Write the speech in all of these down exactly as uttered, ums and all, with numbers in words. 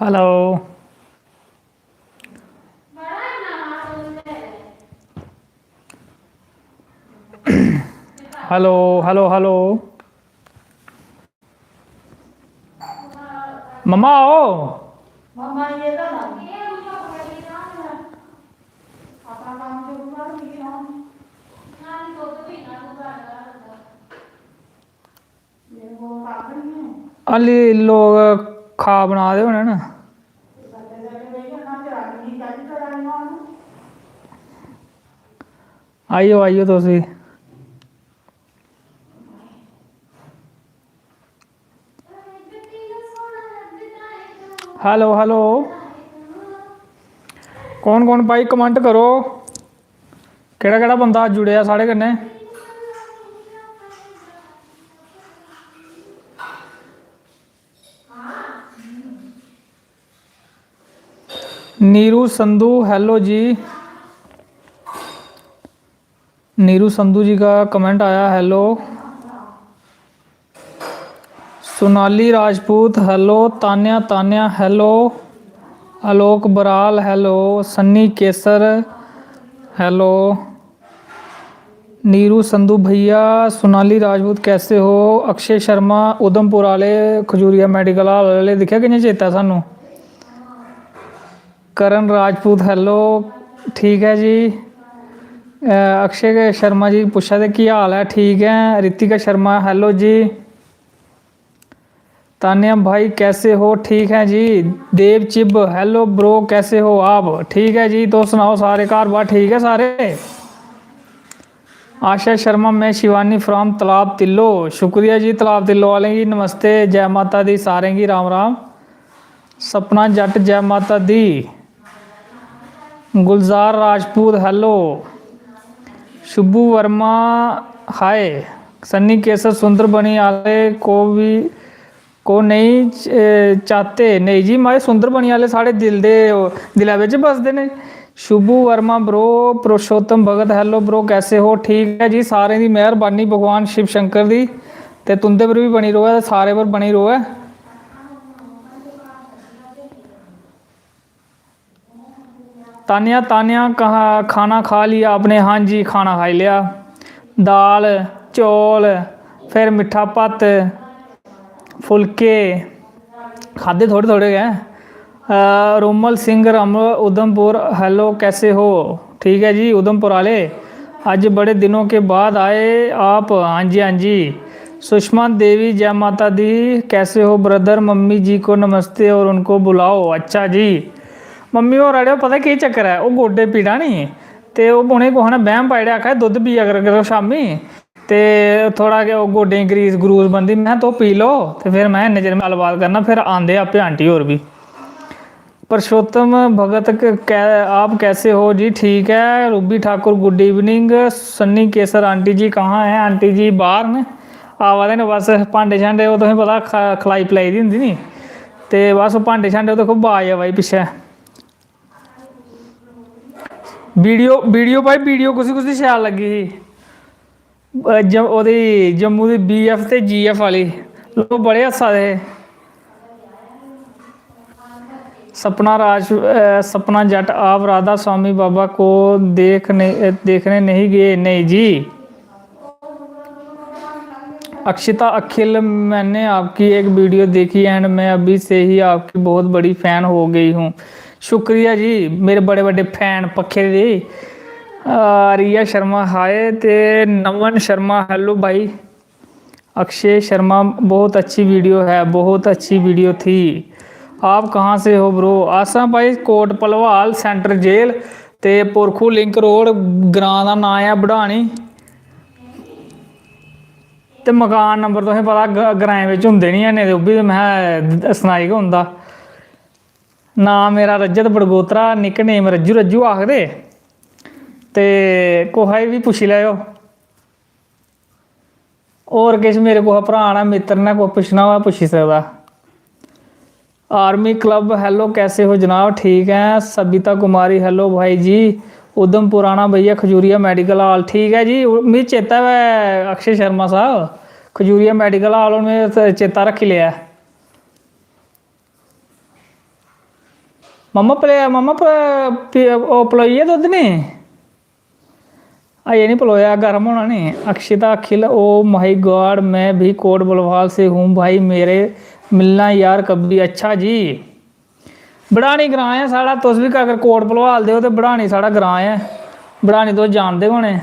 Hello, hello, hello, hello। मम्मा आओ। हाली लोग खा बना दे होने ना। आइयो, आइयो तुस भी। Hello, hello। कौन कौन भाई comment करो, केह्ड़ा केह्ड़ा बंदा जुड़ेआ साढ़े कन्नै? नीरू संधू, hello जी। नीरू संधू जी का comment आया, hello। Sonali Rajput, hello। Tanya, Tanya, hello। Alok Baral, hello। Sunny केसर, hello। नीरू संधू भैया, सोनाली राजपूत कैसे हो? अक्षय शर्मा उधमपुर आह्ले, खजूरिया medical hall आह्ले, दिक्खेआ कि'यां चेता सानू। करण राजपूत, hello। ठीक ऐ जी। अ, अक्षय शर्मा जी पुच्छा दे, केह् हाल ऐ? ठीक ऐ। रितिका शर्मा, hello जी। तान्या भाई, कैसे हो? ठीक है जी। देव चिब, hello bro, कैसे हो आप? ठीक है जी, तुस सनाओ, सारे घर बार ठीक ऐ सारे? आशा शर्मा, मैं शिवानी from तलाब तिल्लो। शुक्रिया जी तलाब तिल्लो आह्लें गी, नमस्ते, जै माता दी, सारें गी राम राम। सपना जट, जै माता दी। गुलजार राजपूत, hello। शुभू वर्मा, hi। सन्नी केसर, सुंदरबनी आह्ले को भी, को नेईं च-, चाहते। नेईं जी, माए, सुंदरबनी आह्ले साढ़े दिल दे, दिलै बिच बसदे न। शुभू वर्मा bro, पुरुषोत्तम भगत, hello bro, कैसे हो? ठीक ऐ जी, सारें दी मेहरबानी भगवान शिव शंकर दी, ते तुं'दे पर बी बनी र'वै, ते सारें पर बनी र'वै। तान्या, तान्या, कहाँ, खाना खा लिया आपने? हाँ जी, खाना खाई लिया। दाल, चौल, फिर मिट्ठा भत्त, फुलके खाद्धे थोह्ड़े थोह्ड़े गै। अ, रोमल सिंह राम उधमपुर, hello, कैसे हो? ठीक है जी, उधमपुर आह्ले, अज्ज बड़े दिनों के बाद आए आप। हाँ जी, हाँ जी। सुषमा देवी, जय माता दी, कैसे हो brother? मम्मी जी को नमस्ते और उनको बुलाओ। अच्छा जी। मम्मी होर, अड़ेओ, पता केह् चक्कर ऐ, ओह् गोड्डे पीड़ा नी, ते ओह् उ'नें कुसै ने बैह्म पाई ओड़ेआ, आखा दे दुद्ध पिया करो, करो शामीं, ते थोह्ड़ा गै ओह् गोड्डें गी ग्रीस ग्रूस बनदी। में, "तुस पी लो, ते फिर में इन्ने चिर में गल्लबात करना, फिर आंदे आपे आंटी होर बी।" पुरुषोत्तम भगत, क-, कै-, आप कैसे हो जी? ठीक ऐ। Ruby Thakur, good evening। Sunny Kesar, aunty ji कहाँ हैं? आंटी जी बाहर न, आवा दे न, बस भांडे शांडे, ओह् तुसें पता, ख-, खलाई पलाई दी होंदी नी, ते बस ओह् भांडे शांडे, ओह् दिक्खो, बाज आवा दी पिच्छें। वीडियो, वीडियो भाई, वीडियो कुसी कुसी शैल लग्गी ही? अ, ज-, ओह्दी जम्मू दी बी एफ ते जी एफ आह्ली, लोक बड़े हस्सा दे हे। सपना राज, अ, सपना जट, आप राधा स्वामी बाबा को देखने, देखने नहीं गए? नहीं जी। अक्षिता अखिल, मैंने आपकी एक वीडियो देखी and मैं अभी से ही आपकी बहुत बड़ी फैन हो गई हूँ। शुक्रिया जी, मेरे बड़े बड़े फैन पक्खे दे। आ, रिया शर्मा, हाय, ते नमन शर्मा, हेलो भाई। अक्षय शर्मा, बहुत अच्छी वीडियो है, बहुत अच्छी वीडियो थी। आप कहाँ से हो ब्रो? अस आं भाई कोट भलवाल, सेंट्रल जेल, ते पुरखू लिंक रोड, ग्रांऽ दा नांऽ ऐ बडानी। ते मकान नंबर तुसें पता, ग-, ग्राएं बिच होंदे निं हैन, ते ओह् बी ते में सनाई गै होंदा। नांऽ मेरा रजत बड़गोत्रा, निक नेम रज्जू, रज्जू आखदे। ते कुसै गी बी पुच्छी लैएओ। होर किश मेरे कुसै भ्राऽ ने, मित्तर ने कोई पुच्छना होऐ, पुच्छी सकदा। आर्मी क्लब, हेलो, कैसे हो जनाब? ठीक ऐ। सबिता कुमारी, हेलो भाई जी, उधमपुर आना भैया, खजूरिया मेडिकल हाल। ठीक ऐ जी, मिगी चेता ऐ अक्षय शर्मा साहब, खजूरिया मेडिकल हाल, हून में चेता रक्खी लेआ ऐ। मम्मा पले मम्मा प- पी- ओह् पलोई गेआ दुद्ध नी? अजें नहीं पलोया, गर्म होना नी। अक्षिता अखिल, ओ माय गॉड, मैं भी कोट भलवाल से हूँ भाई, मेरे मिलना यार कभी। अच्छा जी, बड़ानी ग्रां ऐ साढ़ा, तुस बी अगर कोट भलवाल दे ओ ते बड़ानी साढ़ा ग्रां ऐ, बड़ानी तुस जानदे होने।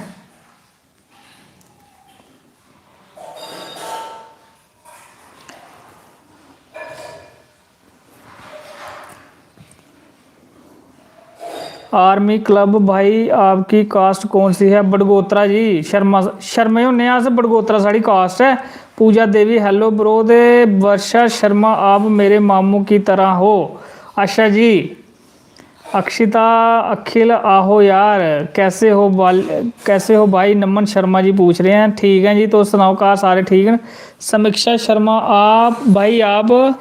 आर्मी क्लब भाई, आपकी कास्ट कौन सी है? बडगोत्रा जी, शर्मा, शर्मे होने अस, बडगोत्रा साढ़ी कास्ट है। पूजा देवी, हेलो ब्रो। ते वर्षा शर्मा, आप मेरे मामू की तरह हो। अच्छा जी। अक्षिता अखिल, आहो यार, कैसे हो बाल, कैसे हो भाई? नमन शर्मा जी पूछ रहे हैं। ठीक है जी, तो सुनाओ, घर सारे ठीक हैं? समीक्षा शर्मा, आप भाई, आप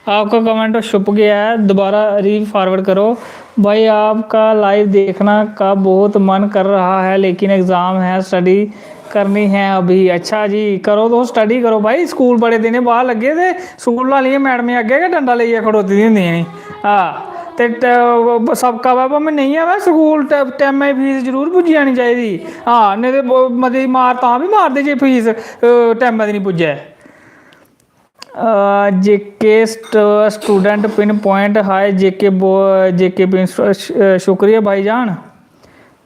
आपका कमेंट छुप गया है, दोबारा री फॉरवर्ड करो। भाई, आपका लाइव देखना का बहुत मन कर रहा है, लेकिन एग्ज़ाम है, स्टडी करनी है अभी। अच्छा जी, करो तो स्टडी करो भाई, स्कूल बड़े दिनें बाद लग्गे ते स्कूल आह्लियां मैडमें अग्गें गै डंडा लेइयै खड़ोती दियां होंदियां नी। हां, ते ट- सबका भाई भामें नेईं आवै स्कूल, ट- टैमै दी फीस जरूर पुज्जी जानी चाहिदी। हां, नेईं ते ब- मती मार तां बी मारदे जे फीस अ, टैमै दी निं पुज्जै। जेके स्टूडेंट पिन पॉइंट, हाय जेके बो जेके पिन, शुक्रिया भाईजान।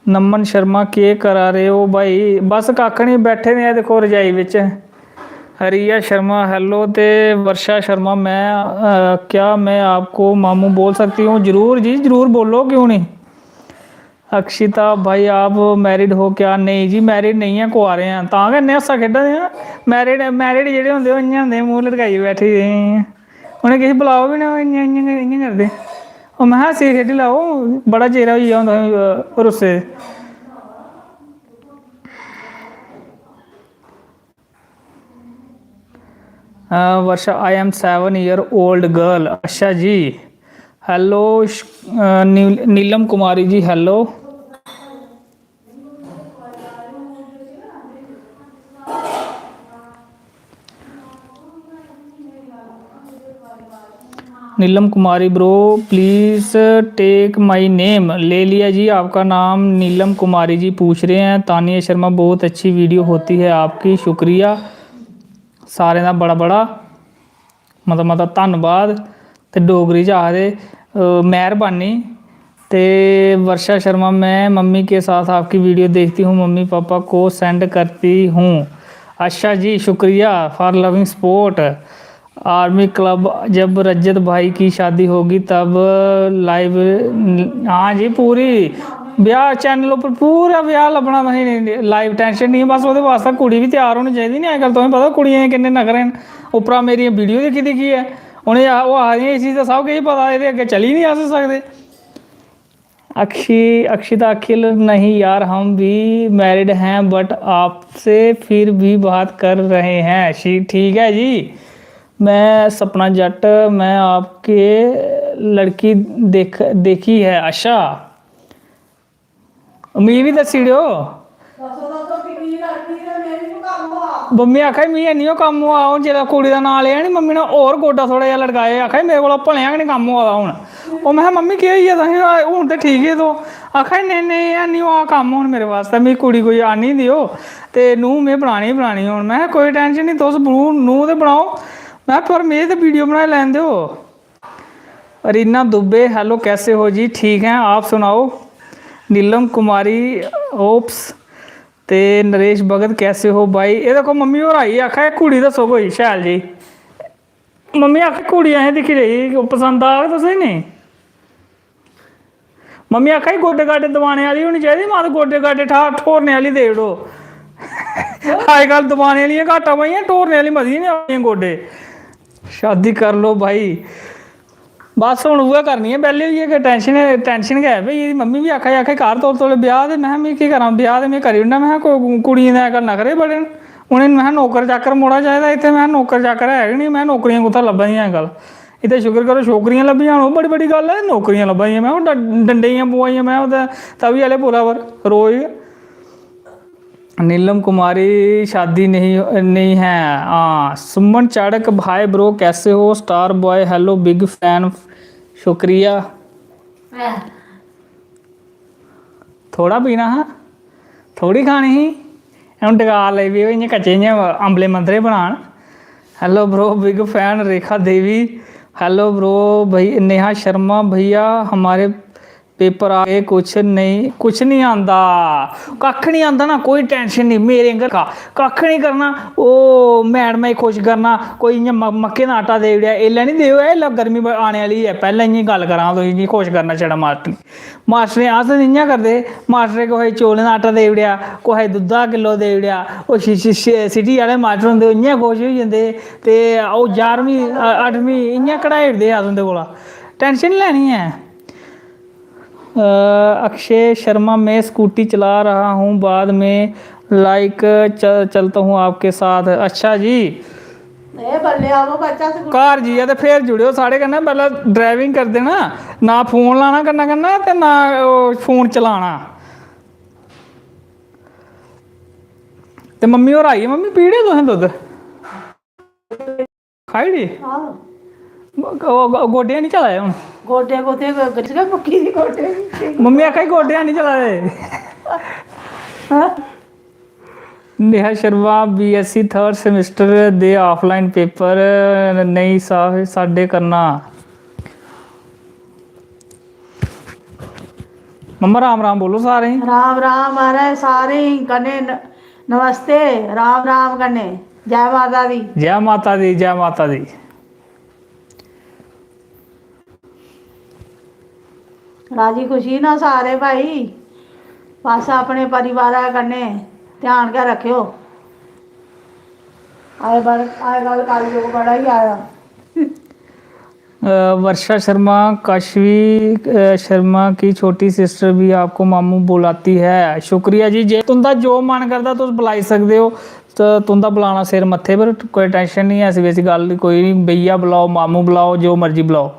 नमन शर्मा, केह् करा रहे हो भाई? बस कक्ख निं, बैठे दे आं, दिक्खो, रजाई बिच। रिया शर्मा, हेलो। ते वर्षा शर्मा, मैं अ, क्या मैं आपको मामू बोल सकती हूँ? जरूर जी, जरूर बोलो, क्यों नहीं। अक्षिता, भाई आप मैरिड हो क्या? नेईं जी, मैरिड नेईं ऐ, कुआरे आं, तां गै इन्ने हास्सा खेढा दे आं। मैरिड, मैरिड जेह्ड़े होंदे, ओह् इ'यां होंदे, मूंह लटकाइयै बैठे दे इ'यां। उ'नें किश बलाओ बी ना, ओह् इ'यां, इ'यां, इ'यां करदे। ओह्, में हास्से खेढी लैओ, बड़ा चिर होई गेआ होंदा, अ, रुस्से दे। अ, वर्षा, I am seven year old girl। अच्छा जी, हेलो, श- अ, नील- Neelam Kumari ji, hello. Neelam Kumari, bro, please take my name। ले लिया जी आपका नाम। नीलम कुमारी जी पूछ रहे हैं। तानिया शर्मा, बहुत अच्छी वीडियो होती है आपकी, शुक्रिया। सारें दा बड़ा बड़ा मता मता धन्नबाद। ते डोगरी च आखदे, अ, मेहरबानी। ते वर्षा शर्मा, मैं मम्मी के साथ आपकी वीडियो देखती हूँ, मम्मी पापा को सेंड करती हूँ। अच्छा जी, शुक्रिया for loving support। Army club, जब रजत भाई की शादी होगी तब लाइव। हाँ जी, पूरी ब्याह चैनल उप्पर पूरा ब्याह लब्भना तुसेंगी, लाइव। टेंशन नहीं, बस ओह्दे वास्तै कुड़ी बी त्यार होनी चाहिदी नी। अज्जकल तुसें पता कुड़ियें दे किन्ने नखरे न, उप्परा मेरियां वीडियो दिक्खी दिक्खियै उ'नें आ- ओह् आखदियां, "इसी ते सब किश पता, एह्दे अग्गें चली निं अस सकदे।" अक्षी अक्षिता, अखिल, नहीं यार, हम भी मैरिड हैं, बट आपसे फिर भी बात कर रहे हैं। शी- ठीक है जी। मैं सपना जट, मैं आपके लड़की देख देखी है। अच्छा, मिगी बी दस्सी ओड़ेओ। मम्मी आखा दी, "मिगी हैनी ओह् कम्म होआ।" हून जेल्लै कुड़ी दा नांऽ लेआ नी, मम्मी ने होर गोड्डा थोह्ड़ा जेहा लड़काया, आखा दी, "मेरे कोला भलेआं गै निं कम्म होआ दा हून।" ओह्, में आखेआ, "मम्मी, केह् होई गेआ तुसें? हून ते ठीक गै तूं।" आखा दी, "नेईं, नेईं, हैनी होआ कम्म हून मेरे बास्तै, मिगी कुड़ी कोई आह्नी देओ, ते नूंह् में बनानी गै बनानी हून।" में आखेआ, "कोई टैंशन निं, तुस नूंह्, नूंह् ते बनाओ।" में आखेआ, "पर में ते वीडियो बनाई लैन देओ।" रीना दुबे, हेलो, कैसे हो जी? ठीक हैं, आप सुनाओ? नीलम कुमारी, ओप्स, ते नरेश भगत, कैसे हो भाई? ये देखो, मम्मी होर आई, आखा दे, "कुड़ी दस्सो कोई शैल जी।" मम्मी आखा दे, "कुड़ी असें दिक्खी लेई, पसंद आग तुसें नेईं?" मम्मी आखा दी, "गोड्डे गाड्डे दबाने आह्ली होनी चाहिदी, मां ते गोड्डे गाड्डे ठा- ठोरने आह्ली देई ओड़ो।" अजकल दबाने आह्लियां घट्ट आवा दियां, ठोरने आह्ली मतियां निं आवा दियां गोड्डे। शादी कर लो भाई। बस हून उ'ऐ करनी ऐ, बेह्ले होइयै गै। टैंशन, टैंशन गै ऐ भाई। एह्दी मम्मी बी आखा दी, आखा दी, "कर तौले तौले ब्याह्।" ते में, "में केह् करां ब्याह्, ते में करी ओड़ना।" में, "कोई कुड़ियें दे अजकल नखरे बड़े न, उ'नें, में, नौकर चाकर मुड़ा चाहिदा इत्थै।" में, "नौकर चाकर है गै निं।" में, "नौकरियां कुत्थै लब्भा दियां अजकल? इत्थै शुकर करो, छोकरियां लब्भी जान, ओह् बड़ी बड्डी गल्ल ऐ, नौकरियां लब्भा दियां।" में, "ओह् ड- डंडे दियां पौआ दियां।" में, "ओह् ते तवी आह्ले पुला पर रोज गै।" नीलम कुमारी, शादी नहीं, नहीं है। हाँ, सुमन चाड़क, हाय ब्रो, कैसे हो? Star boy, hello, big fan, शुक्रिया। थोड़ा पीना हा, थोड़ी खानी ही। हून डकार लगी पे इ'यां कच्चे, इ'यां अम्बले मंदरे बनान। Hello bro, big fan Rekha Devi. Hello bro, भाई नेहा शर्मा, भैया हमारे पेपर आ गए, कुछ नहीं, कुछ नहीं आंदा, कक्ख नहीं आंदा ना, कोई टेंशन नहीं। मेरे आंगर का कक्ख नहीं करना, ओह् मैडमें गी खुश करना, कोई इ'यां म-, मक्कें दा आटा देई ओड़ेआ, एल्लै निं देओ, एल्लै गर्मी ब-, आने आह्ली ऐ, पैह्लें इ'यां गल्ल करां तुसें गी, खुश करना छड़ा मास्टर गी। मास्टरें अस इ'यां करदे हे, मास्टरें कुसै गी चौलें दा आटा देई ओड़ेआ, कुसै गी दुद्धा दा किल्लो देई ओड़ेआ, ओह् शी-, शी-, शी-, सिटी आह्ले मास्टर होंदे, ओह् इ'यां खुश होई जंदे हे। ते ओह् ञारमीं, अ-, अठमीं इ'यां कढाई ओड़दे हे अस उं'दे कोला, टेंशन निं लैनी ऐ। अ, अक्षय शर्मा, मैं स्कूटी चला रहा हूँ, बाद में लाइक च-, चलता हूँ आपके साथ। अच्छा जी, ए बल्ले आवो बच्चा स्कूल। घर जाइयै ते फिर जुड़ेओ साढ़े कन्नै। पैह्लें ड्राइविंग करदे ना, ना फोन लाना कन्नै कन्नै ते ना ओह् फोन चलाना। ते मम्मी होर आई गे। मम्मी, पीड़े तुसें दुद्ध खाई ओड़ी? आहो। गो- गो- गोड्डे निं चला दे हून? गोड्डे कुत्थै ग-, गड्डी गै मुक्की दी गोड्डे दी। मम्मी आखा दी गोड्डे निं चला दे। हैं? नेहा शर्मा, बीएससी थर्ड सेमेस्टर दे ऑफलाइन पेपर नेईं सा-, साढ़े करना। मम्मा, राम राम बोलो सारें गी। राम राम महाराज, सारें गी कन्नै न-, नमस्ते, राम राम कन्नै, जय माता दी। जय माता दी, जय माता दी। राजी खुशी ना सारे भाई, बस अपने परिवारा कन्नै ध्यान गै रखेओ। अजकल, अजकल कलयुग बड़ा ही आया। अ, वर्षा शर्मा, काशवी, अ, शर्मा की छोटी सिस्टर भी आपको मामू बुलाती है। शुक्रिया जी, जे तुंदा जो मन करदा तुस बुलाई सकदे ओ, ते तुंदा बुलाना सिर मत्थे पर, कोई टेंशन नहीं ऐ, ऐसी वैसी गल्ल कोई नहीं। भैया बुलाओ, मामू बुलाओ, जो मर्जी बुलाओ।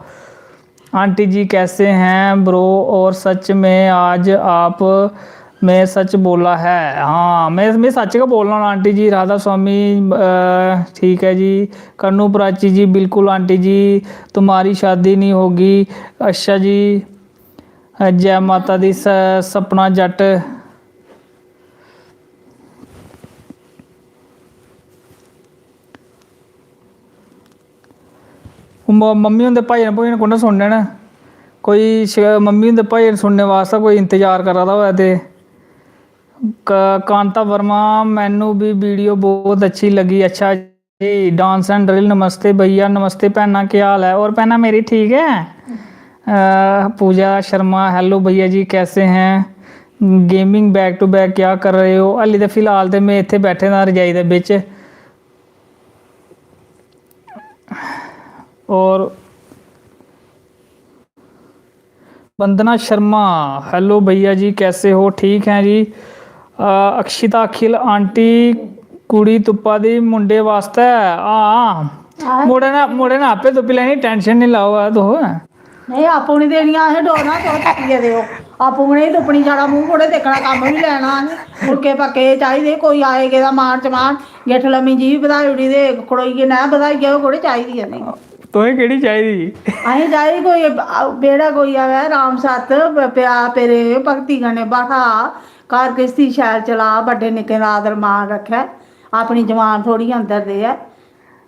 आंटी जी कैसे हैं ब्रो? और सच में आज आप में सच बोला है। हाँ, मैं मैं सच गै बोलना होना आंटी जी। राधा स्वामी, अ, ठीक है जी। कन्नू प्राची जी, बिल्कुल आंटी जी, तुम्हारी शादी नहीं होगी। अच्छा जी, अ, जय माता दी। स-, सपना जट। म-, मम्मी हुंदे भजन भुजन कु'न्नै सुनने न? कोई श-, मम्मी हुंदे भजन सुनने वास्तै कोई इंतजार करा दा होऐ ते क-, कांता वर्मा, मैनू भी वीडियो बहुत अच्छी लगी। अच्छा जी, डांस एंड ड्रिल, नमस्ते भैया, नमस्ते भैना, केह् हाल ऐ? और भैना मेरी ठीक ऐ? अ, पूजा शर्मा, हेलो भैया जी, कैसे हैं? गेमिंग बैक टू बैक क्या कर रहे हो? हल्ली ते फिलहाल ते में इत्थै बैठे दा रजाई दे बिच। और वंदना शर्मा, हेलो भैया जी, कैसे हो? ठीक हैं जी। अ, अक्षिता अखिल आंटी, कुड़ी तुप्पा दी मुंडे वास्तै? हां, हां। मुड़े ने, मुड़े ने आपे तुप्पी लैनी, टेंशन निं लैओ ऐ तुस। नेईं, आपूं निं देनियां असें डोरां, तुस तुप्पियै देओ। आपूं नेईं तुप्पनी, साढ़ा मूंह थोड़े दिक्खना, कम्म बी लैना असें। फुलके पक्के चाहिदे, कोई आए गेदा मान समान, गिट्ठ लम्मी जी बधाई ओड़ी ते खड़ोइयै नै बधाइयै ओह् थोड़े चाहिदी असें। तुसें केह्ड़ी चाहिदी? असें चाहिदी कोई बेह्ड़ा कोई आवै, राम सत्त, प-, प्या पेरे, भक्ति कन्नै बठा, घर घ्रिस्ती शैल चला, बड्डे निक्कें दा आदर मान रक्खै, अपनी जबान थोड़ी अंदर देऐ।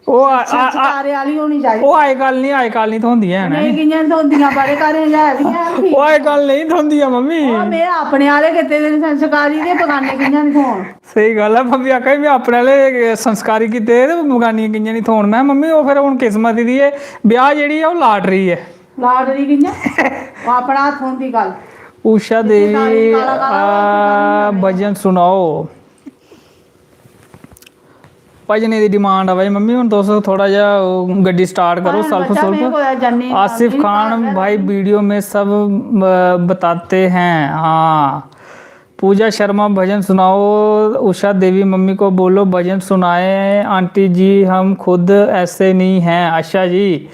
ओह् आ-, आ-, आ-, संस्कारे आह्ली होनी चाहिदी। ओह् अजकल निं, अजकल निं थ्होंदियां हैन। नेईं, कि'यां निं थ्होंदियां? बड़े घरें च है बी है बी। ओह् अजकल नेईं थ्होंदियां, मम्मी। ओह् में अपने आह्ले कीते दे न संस्कारी, ते बगाने कि'यां निं थ्होन? स्हेई गल्ल ऐ, मम्मी आखा दी, "में अपने आह्ले संस्कारी कीते दे, ते बगानियां कि'यां निं थ्होन?" में, "मम्मी, ओह् फिर हून किस्मत दी ऐ, ब्याह् जेह्ड़ी ऐ, ओह् लाटरी ऐ।" लाटरी कि'यां? ओह् अपना हत्थ होंदी गल्ल। उषा जित्थै देवी, लाटरी काला काला आ, होंदा, भजन सुनाओ। भजने दी डिमांड आ भाई मम्मी, हून तुस थोड़ा जेहा ओह् गड्डी स्टार्ट करो, भजन सल्फ बच्चा, में सुल्फ। कुतै जन्नी आसिफ आन्नी खान, घर भाई, वीडियो में सब, अ, बताते हैं। हाँ, पूजा शर्मा, भजन सुनाओ। उषा देवी, मम्मी को बोलो भजन सुनाए। आंटी जी, हम खुद ऐसे नहीं हैं। अच्छा जी।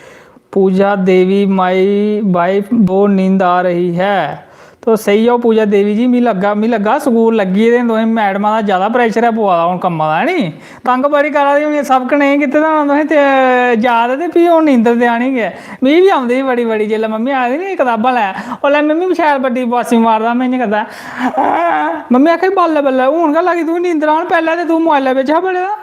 पूजा देवी, माई वाइफ, वो नींद आ रही है, तुस स्हेई ओ पूजा देवी जी, मी लग्गा, मी लग्गा स्कूल लग्गी गेदे न तुसें, मैडमा दा ज्यादा pressure ऐ पवा दा हून कम्मा दा, है नी? तंग बड़ी करा दी, हून एह् सबक नेईं कीते दा होना तुसें ते याद, ते फ्ही हून नींदर ते आनी गै। मी बी औंदी ही बड़ी बड़ी, जेल्लै मम्मी आखदी नी कताबां लै, ओल्लै मम्मी बी शैल बड्डी बासी मारदा, में इ'यां करदा, मम्मी आखा दी, "बल्लें बल्लें, हून गै लगी तूं नींदर आन, पैह्लें ते तूं मोबाइलै बिच हा बड़े दा।"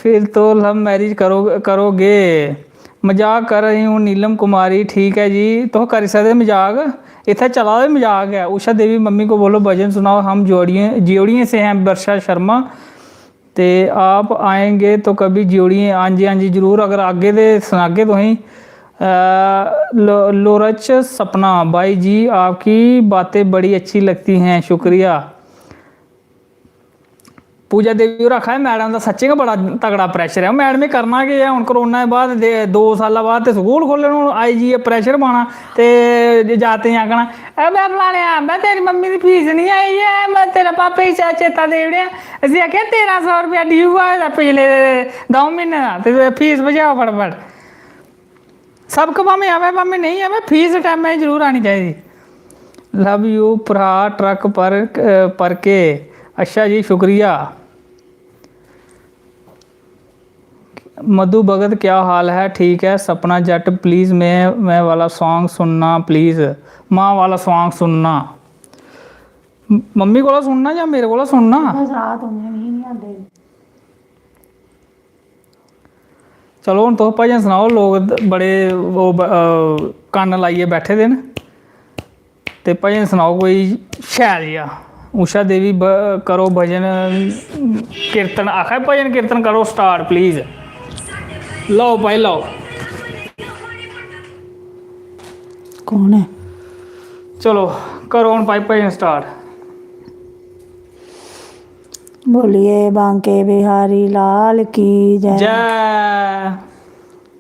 फिर तो लव मैरिज करो, करोगे। मजाक कर रही हूँ नीलम कुमारी, ठीक है जी, तुस करी सकदे मजाक, इत्थै चला दा मजाक ऐ। उषा देवी, मम्मी को बोलो भजन सुनाओ, हम जोड़िए, जियोड़िए से हैं, वर्षा शर्मा। ते आप आएंगे तो कभी जियोड़िए, हां जी, हां जी, जरूर, अगर आगे ते सनागे तुसेंगी। अ, लो-, लोरच सपना, भाई जी, आपकी बातें बड़ी अच्छी लगती हैं, शुक्रिया। पूजा देवी होर आखा दे, "मैडम दा सच्चें गै बड़ा तगड़ा pressure ऐ।" मैडम, एह् करना केह् ऐ? हून कोरोना दे बाद दे, दो साल्ला बाद ते स्कूल खोह्ल्ले न, हून आई जाइयै pressure पाना ते जागतें गी आखना, "ए, में फलाने, में तेरी मम्मी दी फीस निं आई ऐ, में तेरे पापे गी चे-, चेता देई ओड़ेआ।" इसी आखेआ, "तेरां सौ रपेआ due होए दा पिछले द'ऊं म्हीने दा, ते फीस भजाओ फटाफट।" सबक भामें आवै, भामें नेईं आवै, फीस टैमै दी जरूर आनी चाहिदी। लव यू भ्राऽ, ट्रक पर, अ, पर के। अच्छा जी, शुक्रिया। मधु भगत, क्या हाल है? ठीक है। सपना जट, प्लीज, मैं, मैं वाला सॉन्ग सुनना, प्लीज। मां वाला सॉन्ग सुनना। म-, मम्मी कोला सुनना जां मेरे कोला सुनना? बस रात होने, मिगी नहीं आंदे। चलो, हून तुस भजन सनाओ, लोक बड़े ओह् ब-, अ, कन्न लाइयै बैठे दे न, ते भजन सनाओ कोई शैल जेहा। उषा देवी, ब-, करो भजन कीर्तन, आखा दे भजन कीर्तन करो start, please। लाओ भाई, लाओ। कौन है? चलो, करो हून भाई भजन start। बोलिए बांके बिहारी लाल की जय। जय।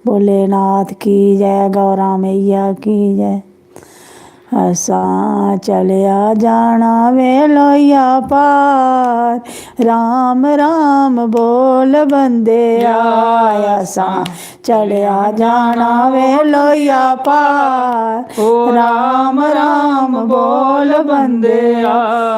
भोलेनाथ की जय, गौरा मैया की जय। असां चलेआ जाना वे लोइया पार, राम राम बोल बंदेआ। असां चलेआ जाना वे लोइया पार, ओ राम राम बोल बंदेआ।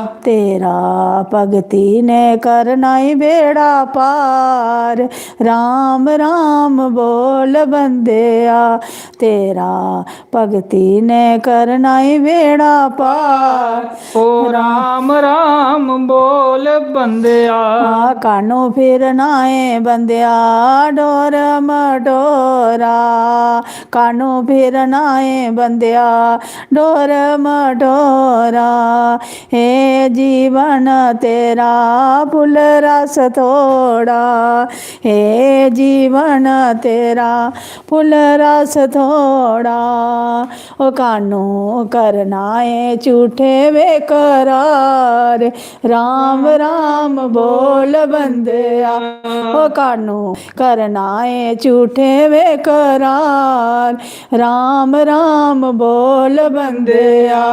तेरा भगती ने करना ही बेड़ा पार, राम राम बोल बंदेआ। तेरा भगती ने करना ही बेड़ा पार, ओ राम राम बोल बंदेआ। आ कानू फिरना ए बंदेआ, डोर मटोरा, कानू फिरना ए बंदेआ, डोर मटोरा। हे जीवन तेरा फुल रस थोड़ा, हे जीवन तेरा फुल रस थोड़ा। ओ कानू करना ए झूठे बेकरार, राम राम बोल बंदेआ। ओ कानू करना ए झूठे बेकरार, राम राम बोल बंदेआ।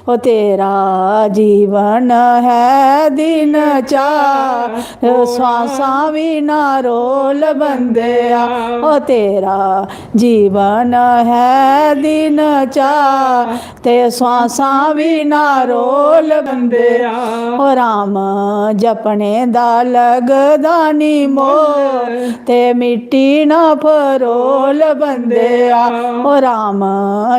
ओ तेरा जीवन है दिन चार, ओ सांसां भी ना रोल बंदेआ। ओ तेरा जीवन है दिन चार, ते सांसां भी ना रोल बंदेआ। ओ राम जपने दा लगदा नी मोल, ते मिट्टी ना फरोल बंदेआ। ओ राम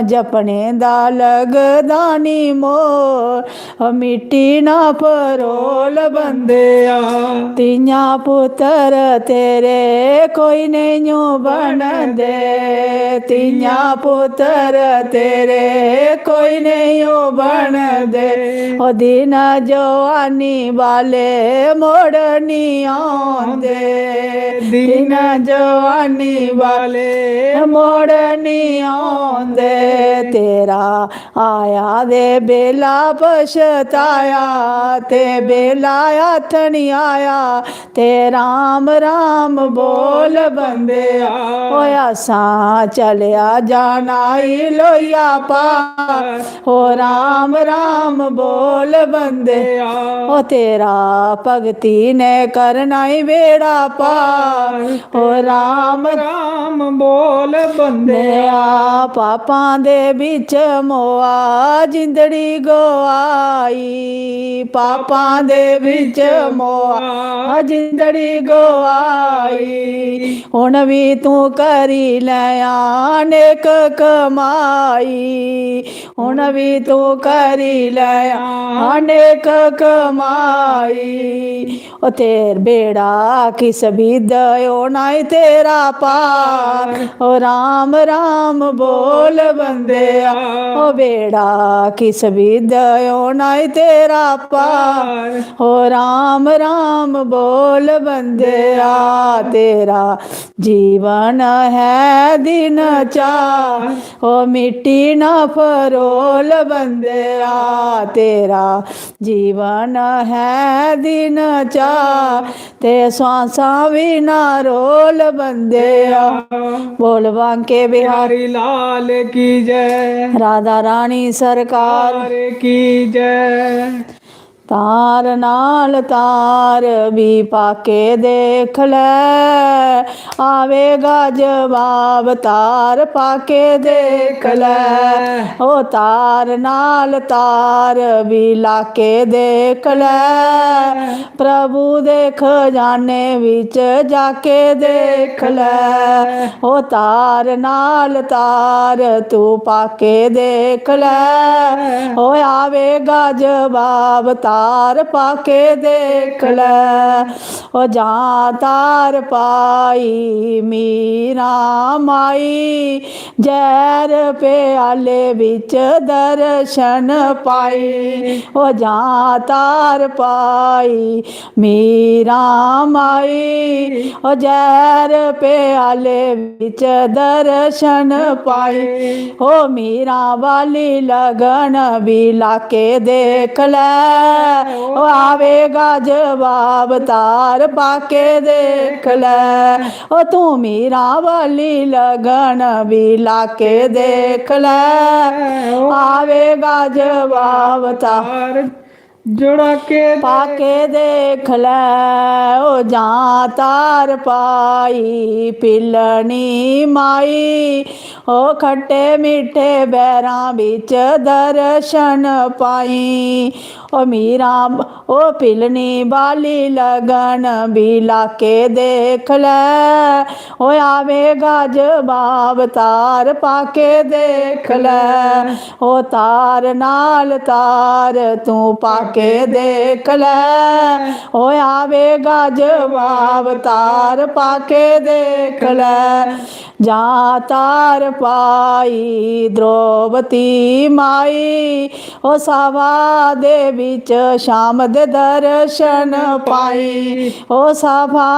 जपने दा लगदा नी मोल, ओ मिट्टी ना फरोल बंदेआ। तियां पुत्तर तेरे कोई नेईं बनदे, तियां पुत्तर तेरे कोई नेईं बनदे। ओ दिन जवानी वाले मोड़ नी औंदे, दिन जवानी वाले मोड़ नी औंदे। तेरा आया दे बेला पछताया, ते बेला हत्थ नी आया, ते राम राम बोल बंदेआ। ओ असां चलेआ जाना ई लोइया पार, ओ राम राम बोल बंदेआ। ओ तेरा भगती ने करना ई बेड़ा पार। ओ राम राम बोल बंदेआ। पापां दे बिच मोआ जिंदड़ी गोआई, पापां दे बिच मोआ जिंदड़ी गोआई। हुन भी तू करी लैया नेक कमाई, हुन भी तू करी लैया नेक कमाई। ओ तेर बेड़ा किस विध होना ई तेरा पार। ओ राम राम बोल बंदेआ, ओ बेड़ा किस विध होना ई तेरा पार। ओ राम राम बोल बंदेआ, तेरा जीवन है दिन चार। ओ मिट्टी ना फरोल बंदेआ, तेरा जीवन है दिन चार, ते सांसां भी ना रोल बंदेआ। बोल बांके बिहारी बिहारी लाल की जय। राधा रानी सरकार सरकार की जय। तार नाल तार भी पाके देख ले, आवेगा जवाब तार पाके देख ले। ओ तार नाल तार भी लाके देख ले, प्रभु दे खजाने विच जाके देख ले। ओ तार नाल तार तू पाके देख ले, ओ आवेगा जवाब तार पाके देख ले। ओ जां तार पाई मीरा माई, जहर प्याले बिच दर्शन पाई। ओ जां तार पाई मीरा माई, ओ जहर प्याले बिच दर्शन पाई। ओ मीरा वाली लगन भी लाके देख ले, ओ आवेगा जवाब तार पाके देख ले। ओ तू मीरा वाली लगन भी लाके देख ले, ओ आवेगा जवाब तार तार जोड़ा के पाके देख ले। ओ जां तार पाई पिलनी माई, ओ खट्टे मीठे बैरां बिच दर्शन पाई। ओ मीरा, ओ पिलनी बाली लगन भी लाके देख ले, ओ आवेगा जवाब तार पाके देख ले। ओ तार नाल तार तू पाके देख ले, ओ आवेगा जवाब तार पाके देख ले। जां तार पाई द्रौपदी माई, ओ सभा दे बिच शाम दे दर्शन पाई, ओ सभा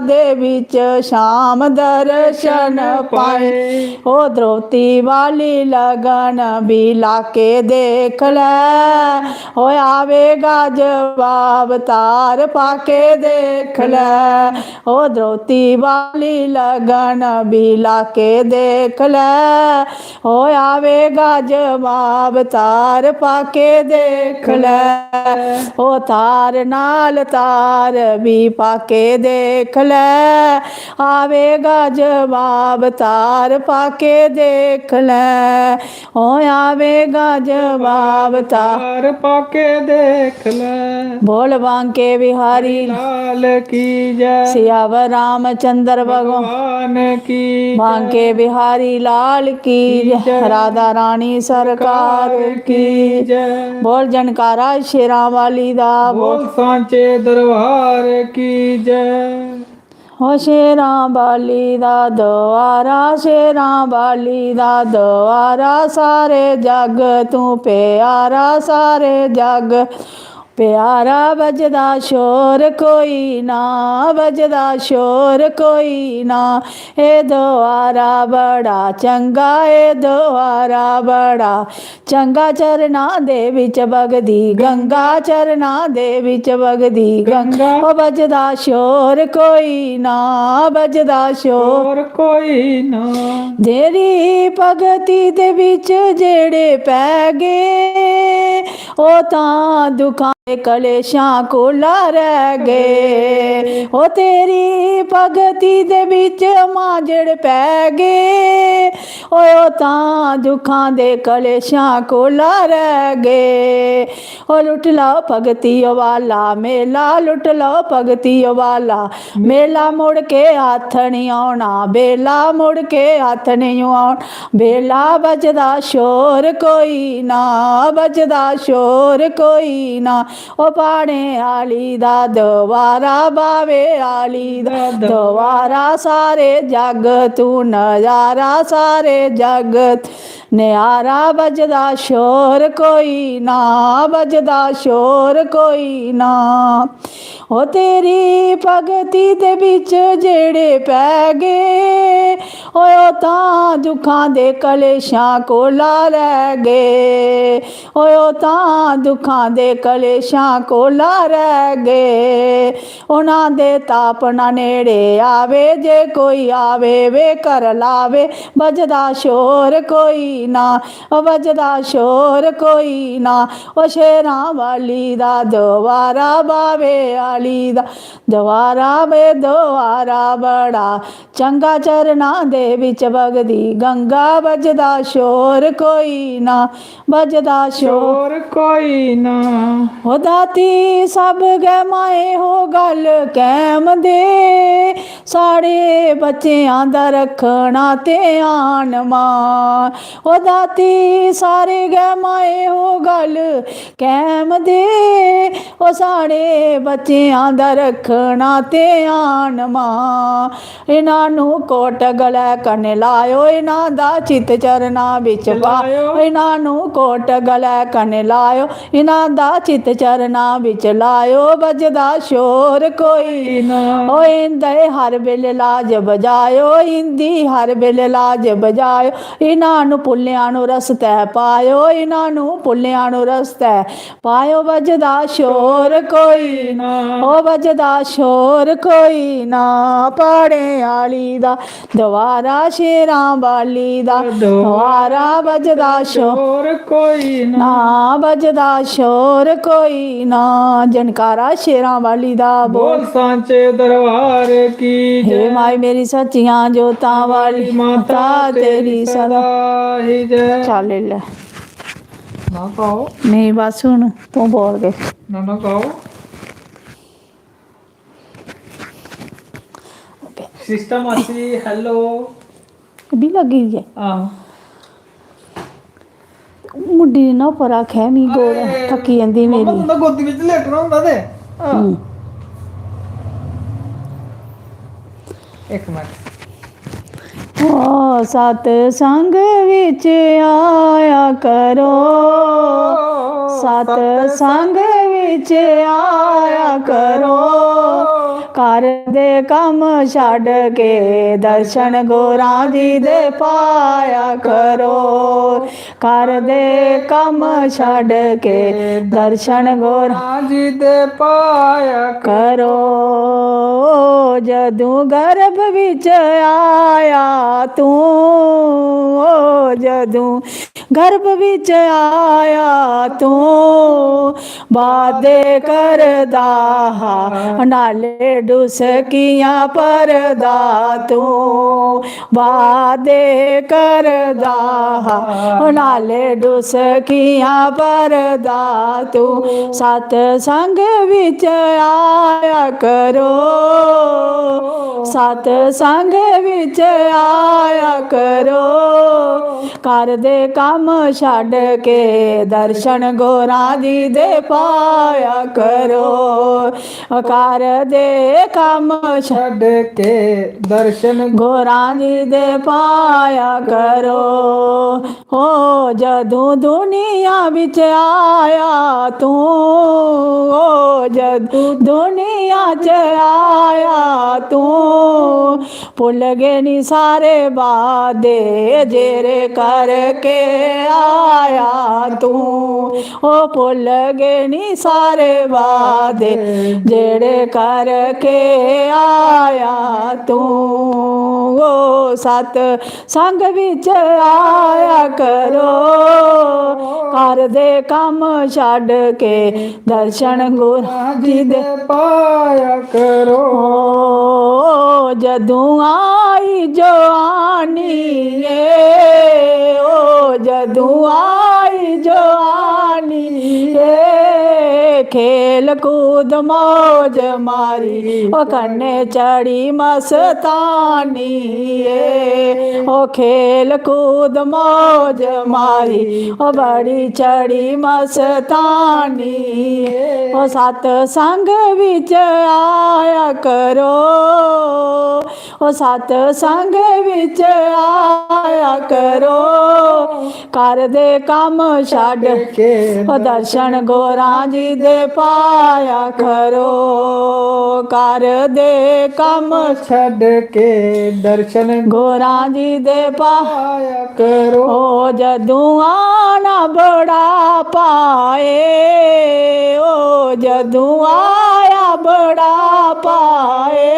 दे बिच शाम दर्शन पाई। ओ द्रौपदी वाली लगन भी लाके देख ले, ओ आवेगा जवाब तार पाके देख ले। ओ द्रौपदी वाली लगन भी लाके देख ले, ओ आवेगा जवाब तार पाके देख ले। ओ तार नाल तार भी पाके देख ले, आवेगा जवाब तार पाके देख ले। ओ आवेगा जवाब तार तार पाके देख ले। बोल बांके बिहारी लाल की जय। सियावर रामचंद्र भगवान भगवान की जय। बांके बिहारी लाल की की जय। जय। राधा रानी सरकार सरकार की की जय। बोल जनकारा शेरां वाली दा बोल। बोल सांचे दरबार की जय। ओ शेरां बाली दा द्वारा, शेरां बाली दा द्वारा, सारे जग तू प्यारा, सारे जग प्यारा। बजदा शोर कोई ना, बजदा शोर कोई ना, ए द्वारा बड़ा चंगा, ए द्वारा बड़ा चंगा। चरना दे बिच बगदी गंगा, चरना दे बिच बगदी गंगा। गंगा। ओ बजदा शोर कोई ना, बजदा शोर शोर कोई ना। जेह्ड़ी भगती दे बिच जेह्ड़े पै गे, ओ तां दुखां ते कलेशां कोला रह गे। ओ तेरी भगती दे बिच मांजड़ पै गे। ओए ओ तां दुखां दे कलेशां कोला रह गे। ओ लुट लैओ भगती ओ बाला मेला, लुट लैओ भगती ओ बाला मेला, मुड़ के हत्थ निं औना बेला, मुड़ के हत्थ निं औना बेला। बजदा शोर कोई ना, बजदा शोर कोई ना। ओ प्हाड़ें आह्ली दा दोबारा, बावे आह्ली दा दोबारा, सारे जग तू नजारा, सारे जग तू नजारा। बजदा शोर कोई ना, बजदा शोर कोई ना। ओ तेरी भगती दे बिच जेह्ड़े पै गे, ओए ओ तां दुखां दे कलेशां कोला रह गे। ओए ओ तां दुखां दे कलेशां कोला रह गे। उन्हां दे ताप ना नेड़े आवे, जे कोई आवे वे कर लावे। बजदा शोर कोई ना, ओ बजदा शोर कोई ना। ओ शेरां वाली दा दोबारा, बावे आह्ली दा दोबारा, वे दोबारा। बड़ा चंगा चरना दे बिच बगदी गंगा। बजदा शोर कोई ना, बजदा शोर शोर कोई ना। ओ दाती, सब गै माए हो गल कैम दे, साढ़े बच्चेआं दा रक्खना ध्यान मां। ओ दाती, सारे गै माए हो गल कैम दे, ओ साढ़े बच्चेआं दा रक्खना ध्यान मां। इन्हां नू कोट गलै कन्नै लायो, इन्हां दा चित चरना बिच पायो। इन्हां नू कोट गलै कन्नै लायो, इन्हां दा चित चरना बिच लायो। बजदा शोर कोई ना। ओ इंदे हर बेले लाज बजायो, इंदी हर बेले लाज बजायो। इन्हां नू पुल्लेआं नू रस्तै पायो, इन्हां नू पुल्लेआं नू रस्तै पायो। बजदा शोर कोई ना। ओ बजदा शोर कोई ना। प्हाड़ें आह्ली दा दोबारा, शेरां वाली दा दोबारा। बजदा शोर शोर कोई ना। ना बजदा शोर कोई ना। जनकारा शेरां वाली दा बोल। बोल सांचे दरबार की हे जय। माई मेरी सच्चियां जोतां वाली माता माता तेरी तेरी सदा। सदा ही जय। चल ले। ना पाओ। नेईं, बस हुन तूं बोल के। ना, ना पाओ। सिस्टर मासी, hello। गड्डी लग्गी दी ऐ। हां। मुंडी ना उप्पर आखै, मी गोड़ अरे, थक्की जंदी मम्मा मेरी। तुं'दा गोदी बिच लेटना होंदा ते। हां। हम्म। इक मिंट। ओ सतसंग विच आया करो, सतसंग विच आया करो, घर दे कम्म छड्ड के दर्शन गोरां जी दे पाया करो। घर दे कम्म छड्ड के दर्शन गोरां जी दे पाया करो। जदूं गर्भ विच आया तूं, ओ जदूं गर्भ विच आया तूं, वादे करदा हा, नाले डुसकियां भरदा तूं। वादे करदा हा, नाले डुसकियां भरदा तूं। सतसंग विच आया करो, सतसंग विच आया करो। घर दे कम्म छड्ड के दर्शन गोरां जी दे पाया करो। घर दे कम्म छड्ड के दर्शन गोरां जी दे पाया करो। ओ जदूं दुनिया बिच आया तूं, ओ जदूं दुनिया च आया तूं, भुल्ल गे नी सारे वादे जेह्ड़े करके आया तूं। ओ भुल्ल गे नी सारे वादे जेह्ड़े करके आया तूं। ओ सत संग बिच आया करो। घर दे कम्म छड्ड के दर्शन गुरां जी दे पाया करो। ओ जदूं आई जवानी ए, ओ जदूं आई जवानी ए, खेल कूद मौज मारी, ओ कन्ने चढ़ी मस्तानी ए, ओ खेल कूद मौज मारी, ओ बड़ी चढ़ी मस्तानी ए, ओ सतसंग बिच आया करो, ओ सतसंग बिच आया करो। घर दे कम्म छड्ड के ओ दर्शन गुरां जी दे पाया करो। घर दे कम्म छड्ड के दर्शन गुरां जी दे पाया करो। ओ जदूं आना बड़ा पाए, ओ जदूं आया बड़ा पाए,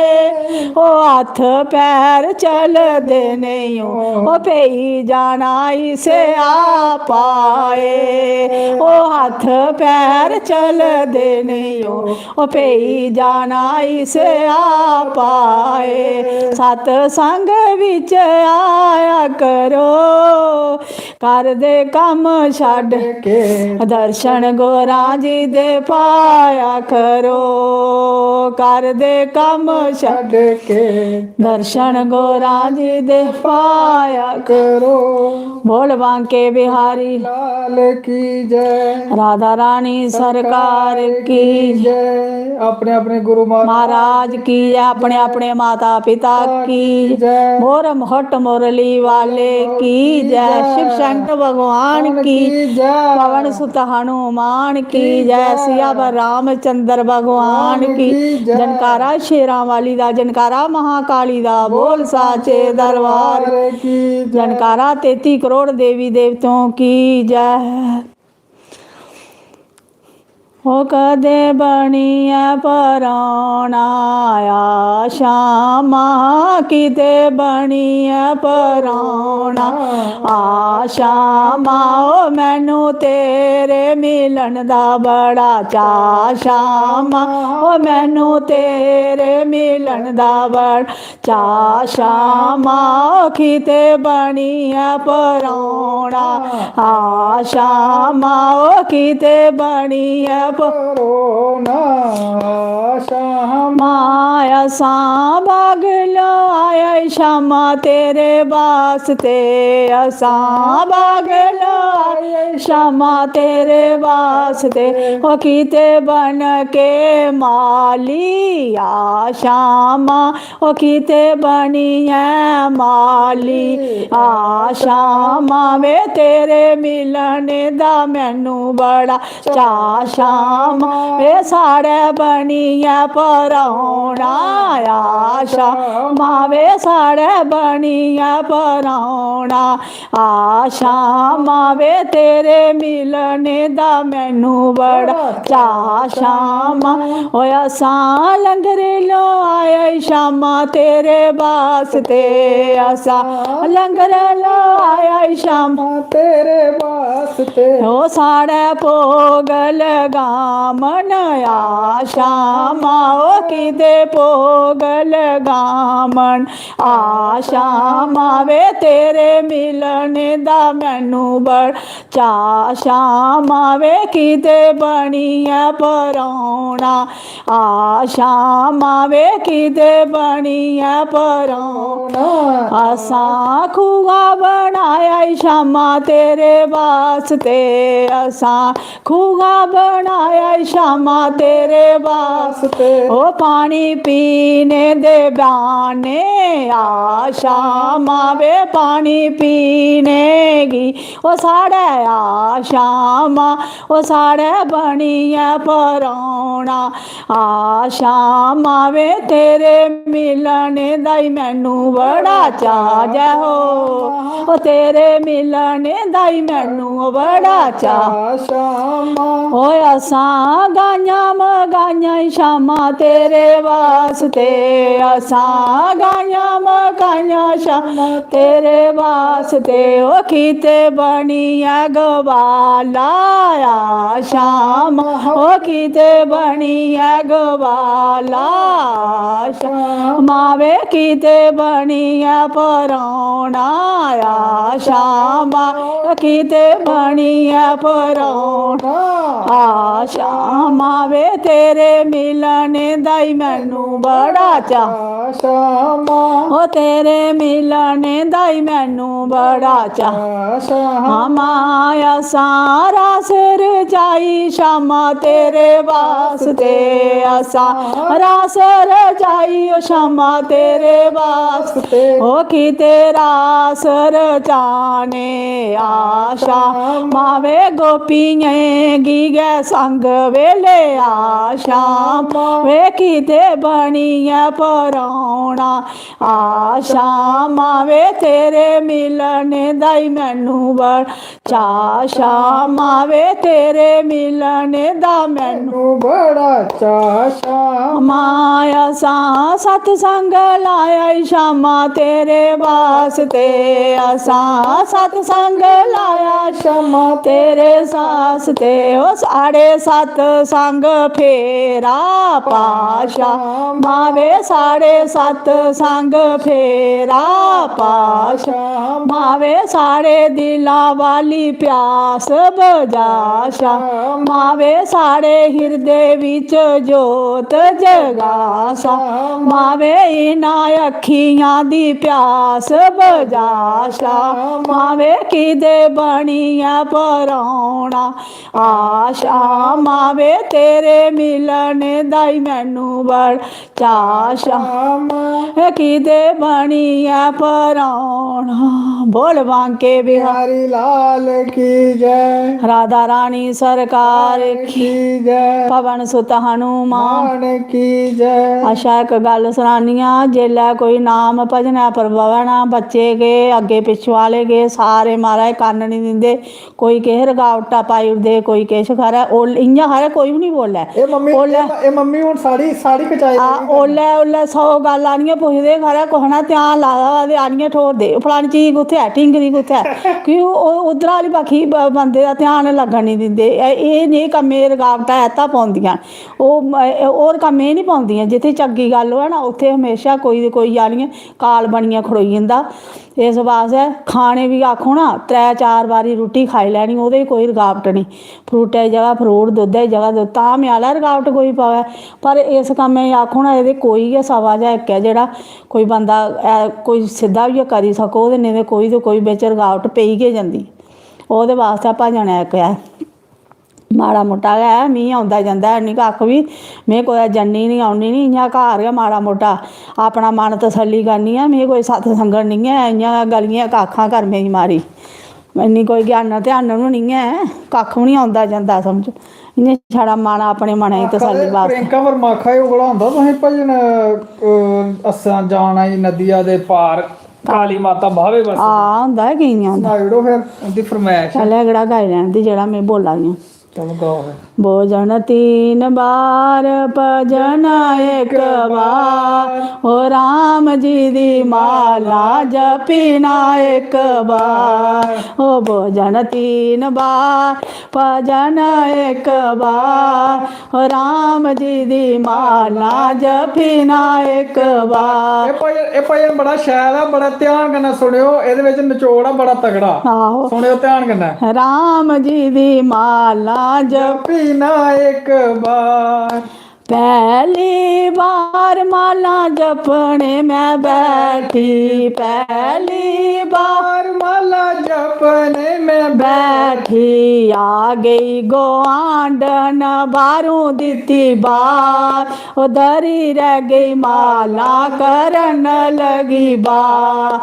ओ हत्थ पैर चलदे नेईं ओ, ओ पेई जाना इसे आपाए। ओ हत्थ पैर चलदे नेईं ओ, ओ पेई जाना इसे आपाए। सतसंग बिच आया करो, घर दे कम्म छड्ड के दर्शन गुरां जी दे पाया करो। घर दे कम्म छड्ड के दर्शन गुरां जी दे पाया करो। बोल बांके बिहारी लाल की जय। राधा रानी सरकार की जय। अपने अपने गुरु महाराज महाराज की जय। अपने अपने माता पिता की जय। मोर मुहट मुरली वाले की जय। शिव शंकर भगवान की जय। पवन सुत हनुमान की जय। सियावर रामचंद्र भगवान की जय। जनकारा शेरां वाली दा, जनकारा महाकाली दा, बोल साचे दरबार की जय। जनकारा तेती करोड़ देवी देवतों की जय। ओ कदे बनियै परौना आशां मां, किते बनियै परौना आशां मां। ओ मैनू तेरे मिलन दा बड़ा चाऽ शामां, ओ मैनू तेरे मिलन दा बड़ा चाऽ शामां। ओ किते बनियै परौना आशां मां, ओ किते बनियै परौना आशां मां। असां बाग लोआया शामां तेरे वास्ते, असां बाग लोआया शामां तेरे वास्ते। ओ किते बन के माली आशां मां, ओ किते बनियै माली आशां मां। वे तेरे मिलने दा मैनू बड़ा चाऽ शामां। वे साढ़े बनियै परौना आशां मां, वे साढ़े बनियै परौना आशां मां। वे तेरे मिलने दा मैनू बड़ा चाऽ शामां। ओ असां लंगर लोआया शामां तेरे वास्ते, असां लंगर लोआया शामां तेरे वास्ते। ओ साढ़े भोग लगामन आशां मां, ओ किते भोग लगामन आशां मां। वे तेरे मिलने दा मैनू बड़ा चाऽ शामां। वे किते बनियै परौना आशां मां, वे किते बनियै परौना। असां खूहा बनाया शामां तेरे वास्ते, असां खूहा बनाया शामां तेरे वास्ते। ओ पानी पीने दे बहाने आशां मां, वे पानी पीने गी ओ साढ़े आशां मां, ओ साढ़े बनियै परौना आशां मां। वे तेरे मिलने दा ही मैनू बड़ा चाऽ, जय हो। ओ तेरे मिलने दा ही मैनू बड़ा चाऽ। आशां मां। ओ असां गाइयां मगाइयां शामां तेरे वास्ते, असां गाइयां मगाइयां आइयां शामां तेरे वास्ते, ओ किते बनियै गवाला आशां मां, ओ किते बनियै गवाला आशां मां, वे किते बनियै परौना आशां मां, किते बनियै परौना आशां मां, वे तेरे मिलने दा ही मैनू बड़ा चाऽ। शामां। ओ तेरे मिलने दा ही मैनू बड़ा चाऽ। शामां। माया सारा सिर जाई शामां तेरे वास्ते, असां रास रचाई ओ शामां तेरे वास्ते। ओ कि तेरा सर जाने आशा मावे गोपियें गी गै संग वेले आशा मावे किते बनियै परौना आशा मावे तेरे मिलने दा ही मैनू बड़ चाऽ शामां वे तेरे मिलने दा मैनू। मैनू बड़ा चाऽ शामां। मां असां सतसंग लाया ई शामां तेरे वास्ते, असां सतसंग लाया शामां तेरे वास्ते। ओ साढ़े सतसंग फेरा पाशा मावे साढ़े सतसंग फेरा पाशा मावे साढ़े दिला वाली प्यास बजाशा मावे साढ़े हिरदे विच जोत जगाशा मावे इना अखियां दी प्यास बजाशा मावे किदे बनियै परौना आशा मावे तेरे मिलने दा ही मैनू बड़ चाऽ शामां। शामां। किदे बनियै परौना। बोल बांके बिहारी बिहारी लाल की जय। राधा रानी सरकार की की जय। पवन सुत हनुमान मान की जय। अच्छा, इक गल्ल सनानी आं, जेल्लै कोई नाम भजनै पर बवै ना, बच्चे गे, अग्गें पिच्छुआं आह्ले गे, सारे महाराज कन्न निं दिंदे। कोई किश रकावटां पाई ओड़दे, कोई किश खरै, ओल-, इ'यां खरै कोई बी निं बोल्लै। एह् मम्मी, ओल्लै एह् म-, एह् मम्मी हून साढ़ी, साढ़ी कचाई आ, रेही करना। ओल्लै, ओल्लै सौ गल्ल आनियै पुछदे, खरै कुसै ने ध्यान लाए दा होऐ ते आनियै ठोरदे, "फलानी चीज कुत्थै ऐ, टिंगरी कुत्थै ऐ?" कि ओह्, ओह् उद्धरा आह्ली बक्खी ब-, बंदे दा ध्यान लग्गन निं दिंदे। एह्, एह् नेह् कम्में रकावटां ऐत्ता पौंदियां न। ओह् म-, होर कम्में निं पौंदियां। जित्थै चंगी गल्ल होऐ ना, उत्थै म्हेशा कोई ते कोई आनियै काल बनियै खड़ोई जंदा। इस बास्तै खाने बी आखो ना, त्रै चार बारी रुट्टी खाई लैनी, ओह्दे च कोई रकावट निं। फ्रूटै दी जगह फ्रूट, दुद्धै दी जगह दुद्ध, तां म्यालै रकावट कोई पवै। पर इस कम्मै गी आखो ना, एह्दे कोई गै सवा जा इक ऐ जेह्ड़ा कोई बंदा ऐ, कोई सिद्धा होइयै करी सको, ते नेईं ते कोई ते कोई बिच रकावट पेई गै जंदी। ओह्दे बास्तै भजन ऐ इक ऐ। माड़ा मुट्टा गै ऐ, मी औंदा जंदा है निं कक्ख बी। में कुतै जन्नी निं, औन्नी निं, इ'यां घर गै माड़ा मुट्टा अपना मन तसल्ली करनी आं। मी कोई सत्संगत निं ऐ, इ'यां गै गलियें काखां कर्में दी मारी। इन्नी कोई ज्ञान ध्यान बी निं ऐ, कक्ख बी निं औंदा जंदा समझ। इ'यां छड़ा मन, अपने मनै दी आखा तसल्ली दे बास्तै। प्रियंका वर्मा आखा दे, ओह् कोला होंदा तुसें भजन, अ, "असां जाना ई नदिया दे पार"? काली माता बावे बस। हां, होंदा ऐ, की निं होंदा? सनाई ओड़ो फिर उं'दी फरमैश। पैह्लें एह्कड़ा गाई लैन दे, जेह्ड़ा में बोल्ला दी आं। चलो, गाओ फिर। भोजन तीन बार, भजन इक बार, ओ राम जी दी माला जपी ना इक बार। ओ भोजन तीन बार, भजन इक बार, राम जी दी माला जपी ना इक बार। एह् भजन, एह् भजन बड़ा शैल ऐ, बड़ा ध्यान कन्नै सुनेओ, एह्दे बिच नचोड़ ऐ बड़ा तगड़ा। आहो। सुनेओ ध्यान कन्नै। राम जी दी माला जपी ना इक बार। पहली बार माला जपने मैं बैठी, पहली बार माला जपने मैं बैठी, आ गई गुआंढन बाहरों दित्ती बार, ओ धरी रह गई माला करन लगी बार,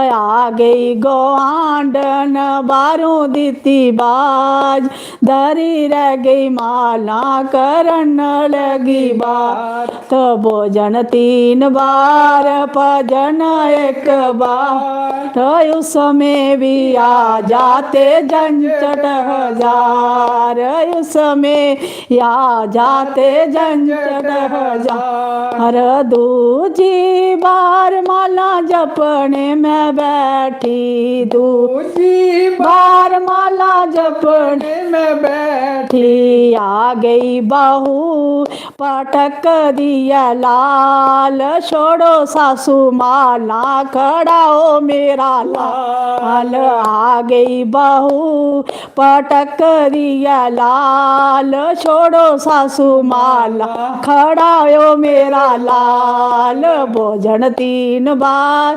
आ गई गुआंढन बाहरों दित्ती बाज, धरी रह गई माला करन लगी बार। तो भोजन तीन बार, भजन एक बार। तो उसमें भी आ जाते झंझट हजार, उसमें आ जाते झंझट हजार। दूजी बार माला जपने में बैठी, दूजी बार माला जपने में बैठी। आ गई बहू पटक दिया लाल, छोड़ो सासू माला, खड़ा ओ मेरा लाल। आ गई बहू पटक दिया लाल, छोड़ो सासू माला, खड़ा ओ मेरा लाल। भोजन तीन बार,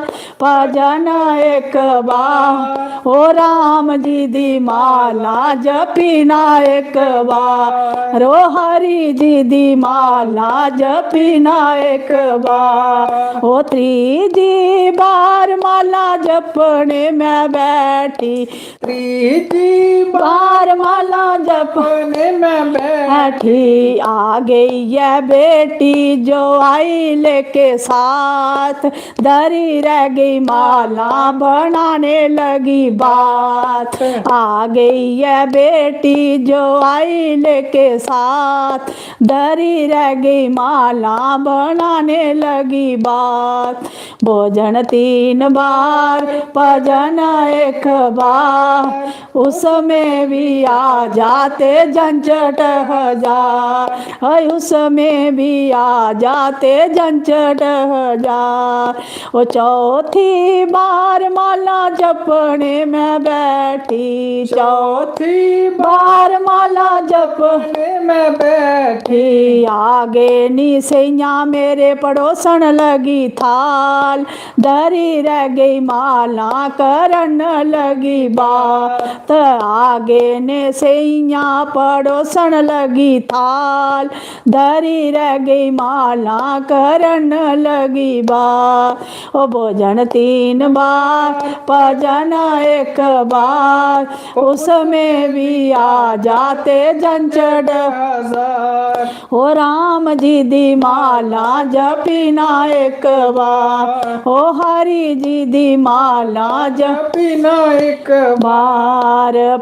भजन एक बार, ओ राम जी दी माला जपी ना एक बार, ओ हरि जी दी माला जपी ना एक बार। ओ त्रीजी बार माला जपने में बैठी, त्रीजी बार माला जपने में बैठी। आ गई है बेटी जो आई लेके साथ, धरी रह गई माला बनाने लगी बात। आ गई है बेटी जो आई लेके साथ, धरी रह गई माला बनाने लगी बात। भोजन तीन बार, भजन एक बार, उसमें भी आ जाते झंझट हजार। हाय, उसमें भी आ जाते झंझट हजार। ओ चौथी बार माला जपने में बैठी, चौथी बार माला जपने में बैठी। आगे नी सैया मेरे पड़ोसन लगी थाल, धरी रह गई माला करन लगी बात। आगे ने सैया पड़ोसन लगी थाल, धरी रह गई माला करन लगी बात। ओ भोजन तीन बार, भजन एक बार, उसमें भी आ जाते झंझट हजार। ओ राम जी दी माला जपी ना एक बार, ओ हरि जी दी माला जपी ना एक बार।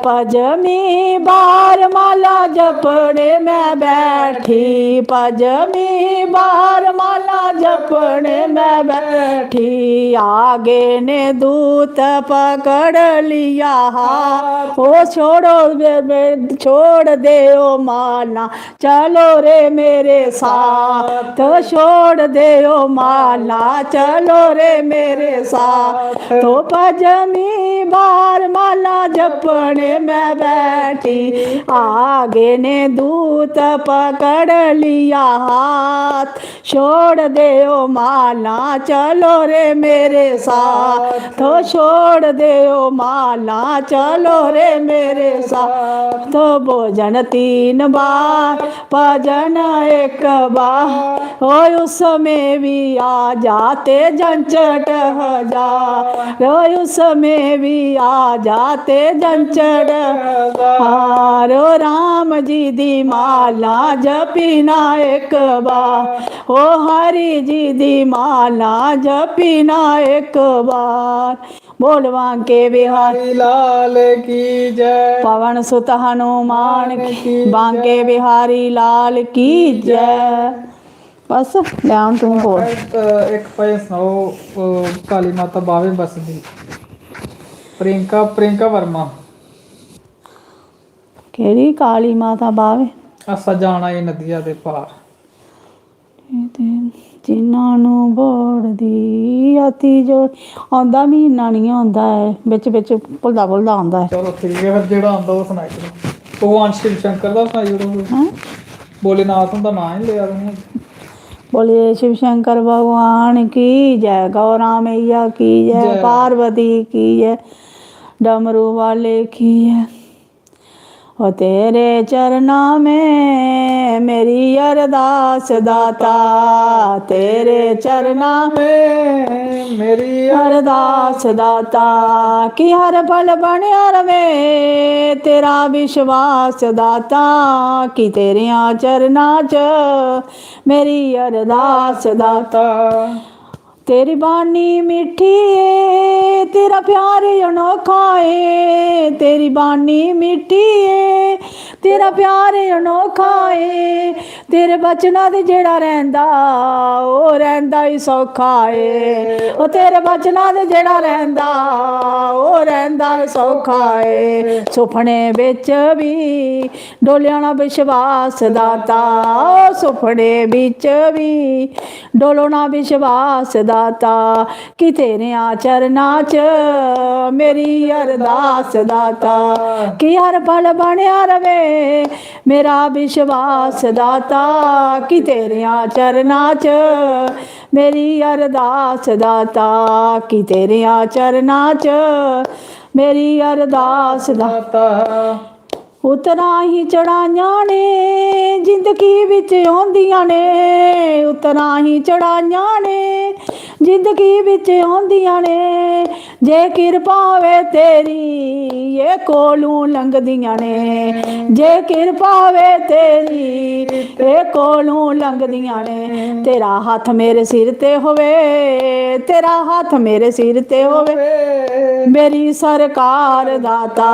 पजमी बार माला जपने में बैठी, पजमी बार माला जपने में बैठी। आगे ने दूत पकड़ लिया हाथ, ओ छोड़ो बे-, बे-, छोड़ दे ओ माला, चलो रे मेरे साथ, छोड़ दे ओ माला, चलो रे मेरे साथ। तो पजमी बार माला जपने में बैठी, आगे ने दूत पकड़ लिया हाथ, छोड़ दे ओ माला, चलो रे मेरे साथ। तो छोड़ दे ओ माला, चलो रे मेरे साथ। तो भोजन तीन बार, भजन एक बार, ओ उसमें भी आ जाते झंझट हजार, ओ उसमें भी आ जाते झंझट हजार। ओ राम जी दी माला जपी ना एक बार, ओ हरि जी दी माला जपी ना एक बार। बोल बांके बिहारी लाल की जय। पवन सुत हनुमान की, बांके बिहारी लाल की जय। बस, लै हुन तूं बोल। अ, इक भजन सनाओ, अ, काली माता बावे बसदी। प्रियंका, प्रियंका वर्मा। केह्ड़ी काली माता बावे? असा जाना ए नदिया दे पार। ते जिन्ना नू बोड़दी अति जो औंदा, म्हीना निं औंदा ऐ, बिच बिच भुलदा भुलदा औंदा ऐ। चलो ठीक ऐ, फिर जेह्ड़ा औंदा ओह् सनाई ओड़ो। भगवान शिव शंकर दा सनाई ओड़ो। हैं? भोलेनाथ हुंदा नांऽ ही लेआ तुसें। बोलिए शिव शंकर भगवान की जय, गौरा मैया की जय, जय। पार्वती की जय, डमरू वाले की जय। ओ तेरे चरना में मेरी अरदास दाता, तेरे चरना में मेरी अरदास दाता, कि हर पल बनया रवे तेरा विश्वास दाता, कि तेरियां चरना च मेरी अरदास दाता। तेरी बाणी मिट्ठी ऐ, तेरा प्यार अनोखा ऐ। तेरी बाणी मिट्ठी ऐ, तेरा प्यार अनोखा ऐ। तेरे बचना दे जेह्ड़ा रैंह्दा, ओह् रैंह्दा ई सौखा ऐ। ओ तेरे बचना दे जेह्ड़ा रैंह्दा, ओह् रैंह्दा ई सौखा ऐ। सुपने बिच बी डोलेआ ना विश्वास दाता, ओ सुपने बिच बी डोलो ना विश्वास दाता। कि तेरे चरणा च मेरी अरदास दाता, कि हर पल बनेआ रवे मेरा विश्वास दाता। कि तेरे चरणा च मेरी अरदास दाता, कि तेरे चरणा च मेरी अरदास दाता। उतरां ही चढ़ाइयां ने जिंदगी बिच औंदियां ने, उतरां ही चढ़ाइयां ने जिंदगी बिच औंदियां ने। जे किरपा होवे तेरी, एह् कोलूं लंघदियां ने। जे किरपा होवे तेरी, एह् कोलूं लंघदियां ने। तेरा हत्थ मेरे सिर ते होवे, तेरा हत्थ मेरे सिर ते होवे। मेरी सरकार दाता,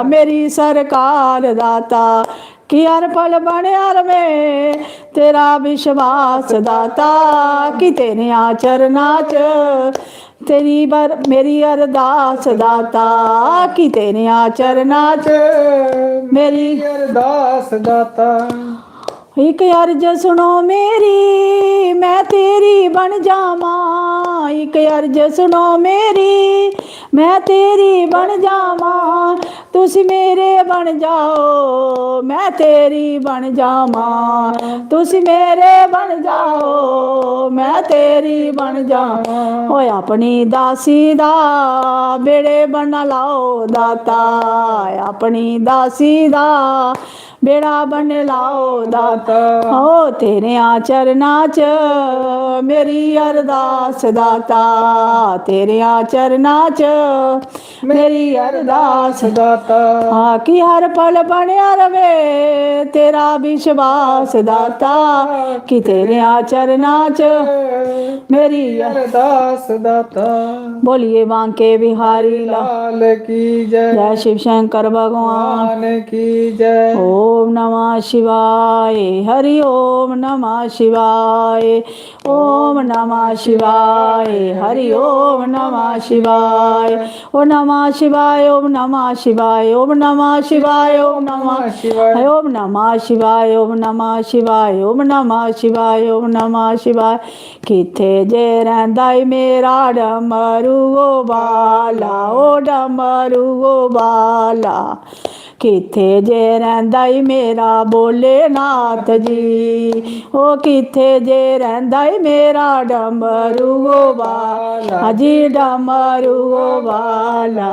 मेरी सरकार दाता, कि हर पल बनेआ रवे तेरा विश्वास दाता। कि तेरे चरणा च तेरी बर-, मेरी अरदास दाता, कि तेरे चरणा च मेरी अरदास दाता। इक अर्ज सुनो मेरी, मैं तेरी बन जावां। इक अर्ज सुनो मेरी, मैं तेरी बन जावां। तुसी मेरे बन जाओ, मैं तेरी बन जावां। तुसी मेरे बन जाओ, मैं तेरी बन जावां। ओए अपनी दासी दा बेड़े बन लाओ दाता, अपनी दासी दा बेड़ा बन लाओ दाता। ओ तेरे चरणा च मेरी अरदास दाता, तेरे चरणा च मेरी अरदास दाता। आ कि हर पल बनेआ रवे तेरा विश्वास दाता, कि तेरे चरणा च मेरी अरदास दाता। बोलिए बांके बिहारी लाल लाल की जय। जय शिव शंकर भगवान भगवान की जय। ओम नमः शिवाय, हरि ओम नमः शिवाय, ओम नमः शिवाय, हरि ओम नमः शिवाय, ओम नमः शिवाय, ओम नमः शिवाय, ओम नमः शिवाय, ओम नमः शिवाय। ओम नमः शिवाय, ओम नमः शिवाय, ओम नमः शिवाय, ओम नमः शिवाय। कित्थे जे रैंह्दा ई मेरा डमरू ओ बाला, ओ डमरू ओ बाला। कित्थे जे रैंह्दा ई मेरा भोलेनाथ जी, ओ कित्थे जे रैंह्दा ई मेरा डमरू ओ बाला जी, डमरू ओ बाला।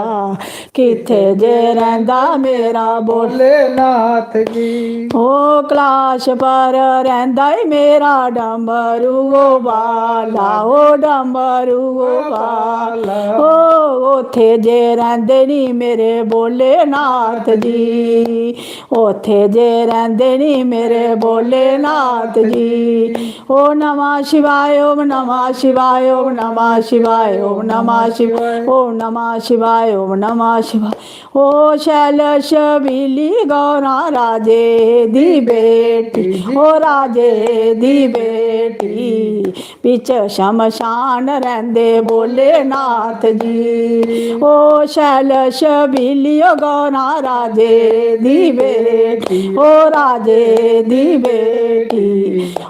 कित्थे जे रैंह्दा मेरा भोलेनाथ जी। ओ कैलाश पर रैंह्दा ई मेरा डमरू ओ बाला, ओ डमरू ओ बाला। ओ उत्थे जे रैंह्दे नी मेरे भोलेनाथ जी, उत्थे जे रैंह्दे नी मेरे भोलेनाथ जी। ओम नमः शिवाय, ओम नमः शिवाय, ओम नमः शिवाय, ओम नमः शिवाय, ओम नमः शिवाय, ओम नमः शिवाय। ओ शैल छबीली गौरा राजे दी बेटी, ओ राजे दी बेटी, बिच शमशान रैंह्दे भोलेनाथ जी। ओ शैल छबीली ओ गौरा राजे दी बेटी, ओ राजे दी बेटी,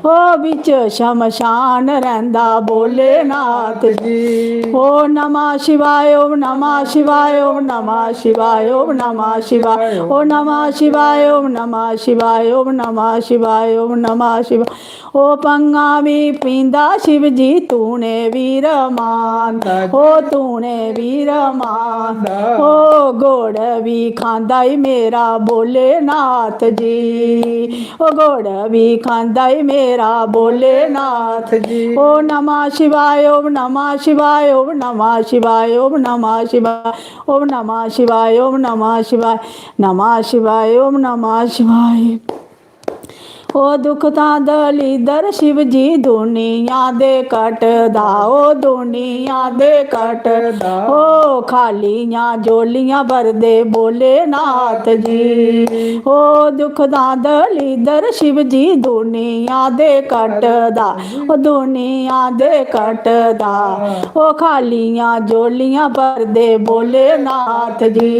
ओ बिच शमशान रैंह्दा भोलेनाथ जी। ओ नमः शिवाय, ओम नमः शिवाय, ओम नमः शिवाय, ओम नमः शिवाय, ओम नमः शिवाय, ओम नमः शिवाय, ओम नमः शिवाय, ओम नमः शिवाय। ओ भंगा भी पींदा शिव जी तूने भी रमांदा, ओ तूने भी रमांदा। ओ गुड़ भी खांदा ई मेरा भोलेनाथ जी, ओ गुड़ भी खांदा ई मेरा भोलेनाथ जी। ओ नमः शिवाय, ओम नमः शिवाय, ओम नमः शिवाय, ओम नमः शिवाय, ओम नमः शिवाय, ओम नमः शिवाय, नमः शिवाय, ओम नमः शिवाय। ओ दुख तां दलीदर शिव जी दुनिया दे कटदा, ओ दुनिया दे कटदा। ओ खालियां झोलियां भरदे भोलेनाथ जी। ओ दुख तां दलीदर शिव जी दुनिया दे कटदा, ओ दुनिया दे कटदा। ओ खालियां झोलियां भरदे भोलेनाथ जी।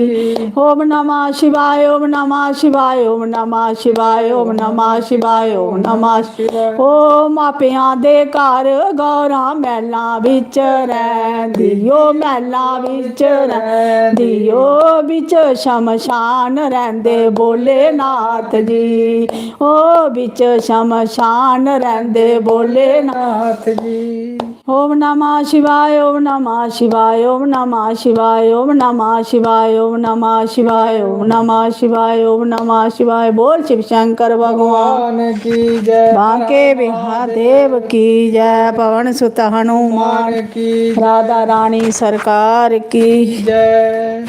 ओम नमः शिवाय, ओम नमः शिवाय, ओम नमः शिवाय, ओम नमः शिवाय, ओम नमः शिवाय। ओ मापियां दे घर गौरां मैलां बिच रैंह्दी, ओ मैलां बिच रैंह्दी, ओ बिच शमशान रैंह्दे भोलेनाथ जी। ओ बिच शमशान रैंह्दे भोलेनाथ जी। ओम नमः शिवाय, ओम नमः शिवाय, ओम नमः शिवाय, ओम नमः शिवाय, ओम नमः शिवाय, ओम नमः शिवाय, ओम नमः शिवाय। बोल शिव शंकर भगवान, भगवान की जय, बांके महादेव की जय, पवन सुत हनुमान की, राधा रानी सरकार की जय।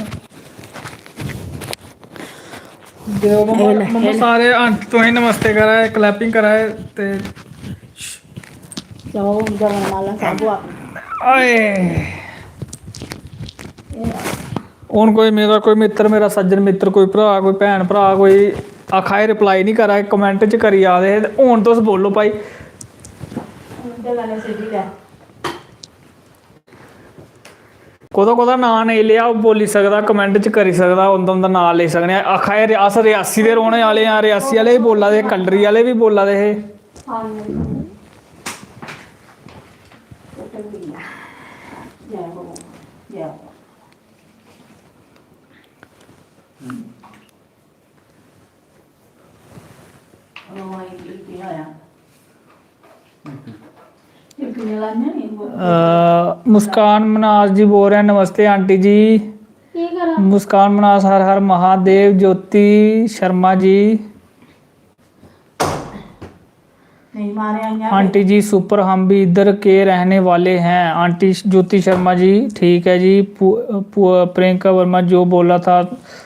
देओ मम्मा, एल, मम्मा एल। सारे आंटी तुसें नमस्ते करा दे, क्लैपिंग करा दे ते जाओ, जरनमाला साहब आप। आए। हून कोई मेरा, कोई मित्तर, मेरा सज्जन मित्तर, कोई भ्राऽ, कोई भैन भ्राऽ, कोई आखा दे रिप्लाई निं करा दे, कमैंट च करी जा दे हे, ते हून तुस बोलो भाई। उं'दे कन्नै सिद्धी गै। कोह्दा कोह्दा नांऽ नेईं लेआ, ओह् बोली सकदा, कमैंट च करी सकदा, उं'दा, उं'दा नांऽ लेई सकने आं। आखा दे, अस रियासी दे रौह्ने आह्ले आं, रियासी आह्ले बी बोला दे, कलरी आह्ले बी बोला दे हे। अ, मुस्कान मनास जी बोल रहे हैं, नमस्ते आंटी जी। मुस्कान मनास, हर हर महादेव। ज्योति शर्मा जी। आंटी जी सुपर, हम भी इधर के रहने वाले हैं। आंटी ज्योति शर्मा जी, ठीक है जी। पु-, पु-, प्रियंका वर्मा जो बोला था,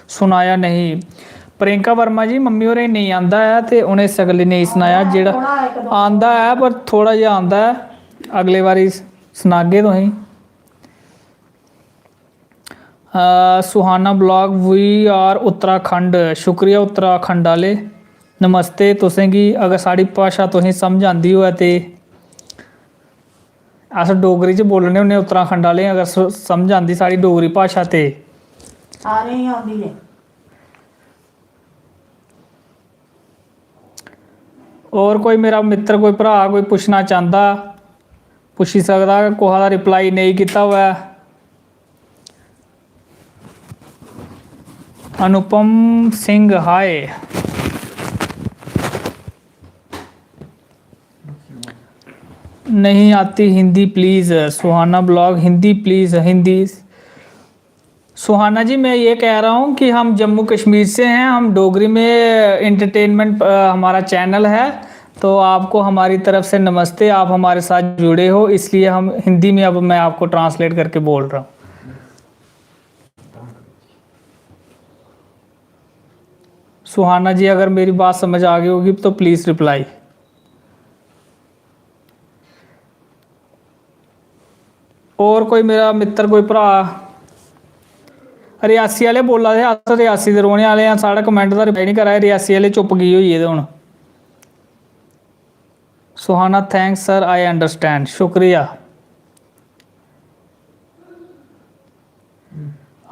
सुनाया नहीं। प्रियंका वर्मा जी, मम्मी होरें नेईं आंदा ऐ ते उ'नें इस गल्लै नेईं सनाया। जेह्ड़ा आंदा ऐ, पर थोह्ड़ा जेहा आंदा ऐ, अगले बारी सनागे तुसेंगी। अ, सुहाना blog, we are उत्तराखंड। शुक्रिया उत्तराखंड आह्ले। नमस्ते तुसें गी। अगर साढ़ी भाशा तुसें समझ आंदी होऐ ते, अस डोगरी च बोलने होन्ने उत्तराखंड आह्ले, अगर स-, समझ आंदी साढ़ी डोगरी भाशा ते। सारें गी आंदी ऐ। होर कोई मेरा मित्तर, कोई भ्राऽ, कोई पुच्छना चांह्दा, पुच्छी सकदा। कुसै दा रिप्लाई नेईं कीता होऐ। अनुपम सिंह, हाय। नहीं आती Hindi please. Suhana blog, Hindi please, Hindi. Suhana ji, मैं ये कह रहा हूँ कि हम जम्मू कश्मीर से हैं, हम डोगरी में एंटरटेनमेंट, अ, हमारा चैनल है, तो आपको हमारी तरफ से नमस्ते। आप हमारे साथ जुड़े हो, इसलिए हम हिंदी में, अब मैं आपको ट्रांसलेट करके बोल रहा हूँ। सुहाना जी, अगर मेरी बात समझ आ गई होगी तो प्लीज रिप्लाई। होर कोई मेरा मित्तर, कोई भ्राऽ? रियासी आह्ले बोला दे, अस रियासी दे रौह्ने आह्ले आं, साढ़ा कमैंट दा रिप्लाई निं करा दे, रियासी आह्ले चुप्प की होई गेदे हून? सुहाना, thanks sir, I understand, शुक्रिया।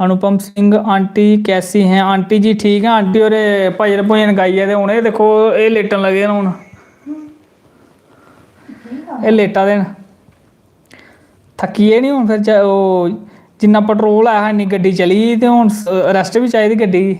अनुपम सिंह, आंटी कैसी हैं? आंटी जी ठीक ऐ, आंटी होर भजन भुजन गाइयै ते हून एह् दिक्खो, एह् लेटन लगे न हून, एह् लेटा दे न। थक्की गे नी हून फिर, च-, ओह् जिन्ना पेट्रोल आया हा इन्नी गड्डी चली गेई ते हून स-, रैस्ट बी चाहिदी गड्डी गी।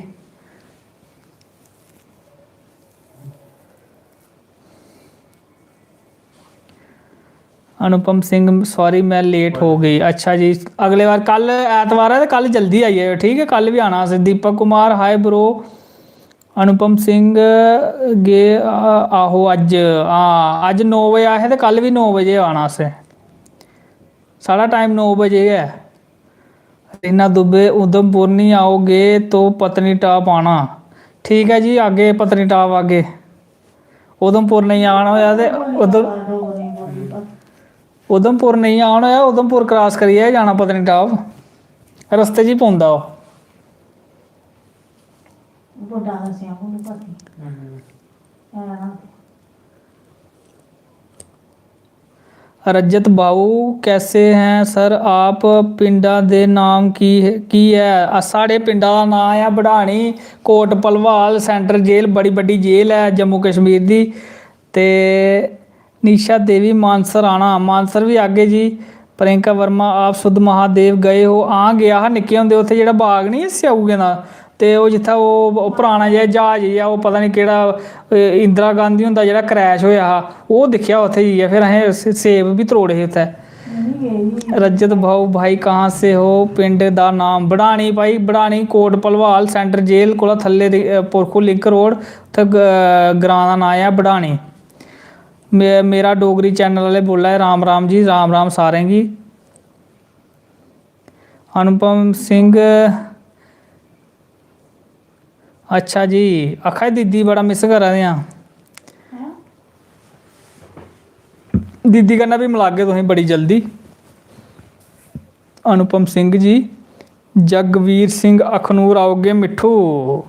अनुपम सिंह, सॉरी मैं लेट हो गई। अच्छा जी, अगले बार, कल ऐतवार ऐ ते कल जल्दी आई जाएओ, ठीक ऐ? कल बी आना असें। Deepak Kumar, hi bro. अनुपम सिंह गे, आ-, आहो, अज्ज, हां, अज्ज नौ बजे आए हे ते कल बी नौ बजे आना असें। साढ़ा टाइम नौ बजे गै ऐ। रीना दुबे, उधमपुर नहीं आओगे तो पत्नीटाप आना। ठीक ऐ जी, आगे पत्नीटाप आगे। उधमपुर नेईं आन होएआ ते उधम उधमपुर नेईं आन होएआ, उधमपुर क्रॉस करियै जाना पत्नीटॉप, रस्ते च ही पौंदा ओह्। बड्डा दस्सेआ हून भरती। रजत भाऊ, कैसे हैं सर आप? पिंडा दे नाम की, की ऐ? अ, साढ़े पिंडा दा नांऽ ऐ बडानी, कोट भलवाल, सेंट्रल जेल, बड़ी बड्डी जेल ऐ जम्मू कश्मीर दी। ते निशा देवी, मानसर आना, मानसर बी आगे जी। प्रियंका वर्मा, आप सुद्ध महादेव गए हो? हां, गेआ हा निक्के होंदे, उत्थै जेह्ड़ा बाग निं ऐ स्येऊएं दा, ते ओह् जित्थै ओह् पराना जेहा ज्हाज जेहा, ओह् पता निं केह्ड़ा, ए, इंदिरा गांधी हुंदा जेह्ड़ा क्रैश होएआ हा, ओह् दिक्खेआ उत्थै जाइयै। फिर असें से-, सेब बी त्रोड़े हे उत्थै। रजत भाऊ, भाई कहाँ से हो? पिंड दा नाम बडानी, भाई बडानी, कोट भलवाल, सेंट्रल जेल कोला थल्ले रि-, अ, पुरखू लिंक रोड, उत्थै ग-, ग्रां दा नांऽ ऐ बडानी। मे-, मेरा डोगरी चैनल आह्ले बोला दे, राम राम जी, राम राम सारें गी। अनुपम सिंह, अच्छा जी, आखा दे दीदी बड़ा मिस करा दे आं। दीदी कन्नै बी मलागे तुसें बड़ी जल्दी। अनुपम सिंह जी, जगवीर सिंह अखनूर आओगे मिट्ठू?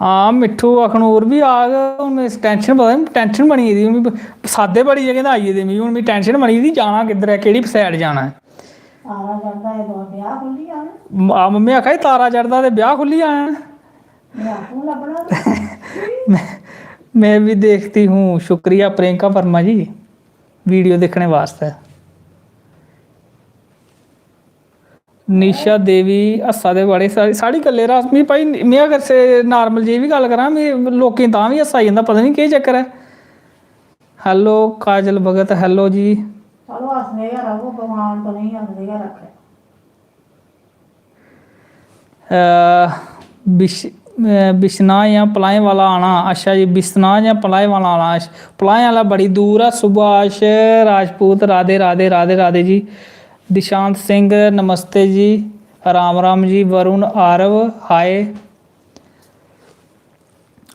हां, मिट्ठू अखनूर बी आग। हून में टैंशन, पता निं, टैंशन बनी गेदी। हून मिगी साद्दे बड़ी जगह दा आई गेदे मिगी। हून मिगी टैंशन बनी गेदी, जाना किद्धर ऐ, केह्ड़ी side जाना ऐ? तारा चढ़दा ते ब्याह् खु'ल्ली जाना। म-, आ, मम्मी आखा दी, "तारा चढ़दा ते ब्याह् खु'ल्ली जाना।" में आपूं लब्भना। मैं, मैं भी देखती हूँ। शुक्रिया प्रियंका वर्मा जी, वीडियो दिक्खने वास्तै। निशा देवी हस्सा दे बड़े सारी, साढ़ी गल्लै रा, मी भाई, में अगर से नार्मल जेही बी गल्ल करां, मी लोकें तां बी हस्सा आई जंदा, पता निं केह् चक्कर ऐ। हैलो काजल भगत, हैलो जी। चलो, हसदे गै र'वो, भगवान तुसेंगी हसदे गै रक्खै। अ, बिश-, अ, बिश्नाह् जां पलाएं वाला आना? अच्छा जी, बिश्नाह् जां पलाएं वाला आना? अच्छा, पलाएं आह्ला बड़ी दूर ऐ। सुभाष राजपूत, राधे, राधे, राधे, राधे जी। दिशांत सिंह, नमस्ते जी। राम राम जी। वरुण आरव, हाय।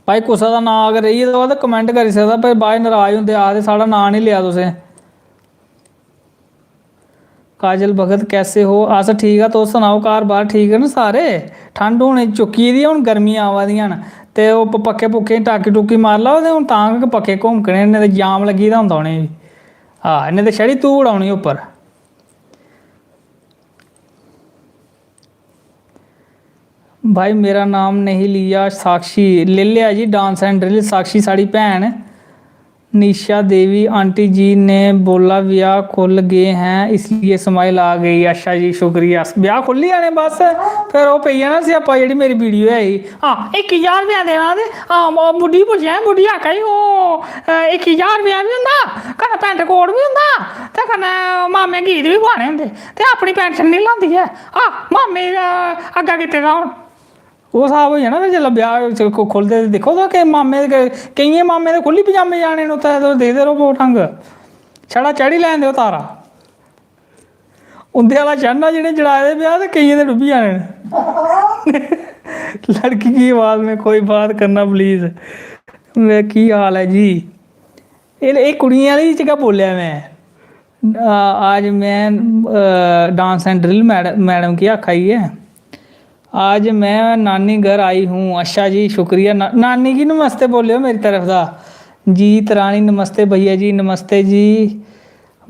भाई, कुसै दा नांऽ अगर रेही गेदा होऐ ते comment करी सकदा, पर बाद च नराज होंदे, आखदे, "साढ़ा नांऽ निं लेआ तुसें।" काजल भगत, कैसे हो? अस ठीक आ, तुस सनाओ, घर बाह्र ठीक न सारे? ठंड हून चुक्की दी ऐ, हून गर्मियां आवा दियां न, ते ओह् प-, पक्खे पुक्खे टाकी टूकी मारी लैओ, ते हून तां गै पक्खे घुमकने, नेईं ते जाम लग्गी दा होंदा उ'नेंगी बी। हां, नेईं ते छड़ी धूड़ औनी उप्पर। भाई, मेरा नाम नहीं लिया साक्षी, ले लिया जी, dance and drill साक्षी साढ़ी भैन। निशा देवी, आंटी जी ने बोला ब्याह खुल गए हैं, इसलिए smile आ गई। अच्छा जी, शुक्रिया। ब्याह खुल्ली जाने बस, फिर ओह् पेई जाना स्यापा, जेह्ड़ी मेरी वीडियो ऐ ही। हां, इक ज्हार रपेआ देना ते, हां, ओह् बुड्ढी पुज्जेआ, बुड्ढी आखा दी, "ओह्, अ, इक ज्हार रपेआ बी होंदा, कन्नै पैंट कोट बी होंदा, ते कन्नै मामे गीत बी पाने होंदे, ते अपनी पैंशन निं लांदी ऐ।" हां, मामे, अ, अग्गें कीते दा हून। ओह् स्हाब होई जाना फिर, जिसलै ब्याह च खु-, खु'लदे ते दिक्खो तुस, केईं मामे दे, केइयें मामे दे खु'ल्ली पजामे जाने न उत्थै, तुस दिखदे र'वो ढंग, छड़ा चढ़ी लैन देओ तारा। उं'दे आह्ला चढ़ना, जि'नें जड़ाए दे ब्याह, ते केइयें दे डुब्बी जाने न। लड़की की आवाज में कोई बात करना please। में, की हाल ऐ जी? एह्, एह् कुड़ियें आह्ली च गै बोल्लेआ में। आ, आज मैं, अ, dance and drill mad-, madam केह् आखा दी ऐ? आज मैं नानी घर आई हूँ। अच्छा जी, शुक्रिया। ना-, नानी गी नमस्ते बोलेओ मेरी तरफ दा। जीत रानी, नमस्ते भैया जी, नमस्ते जी।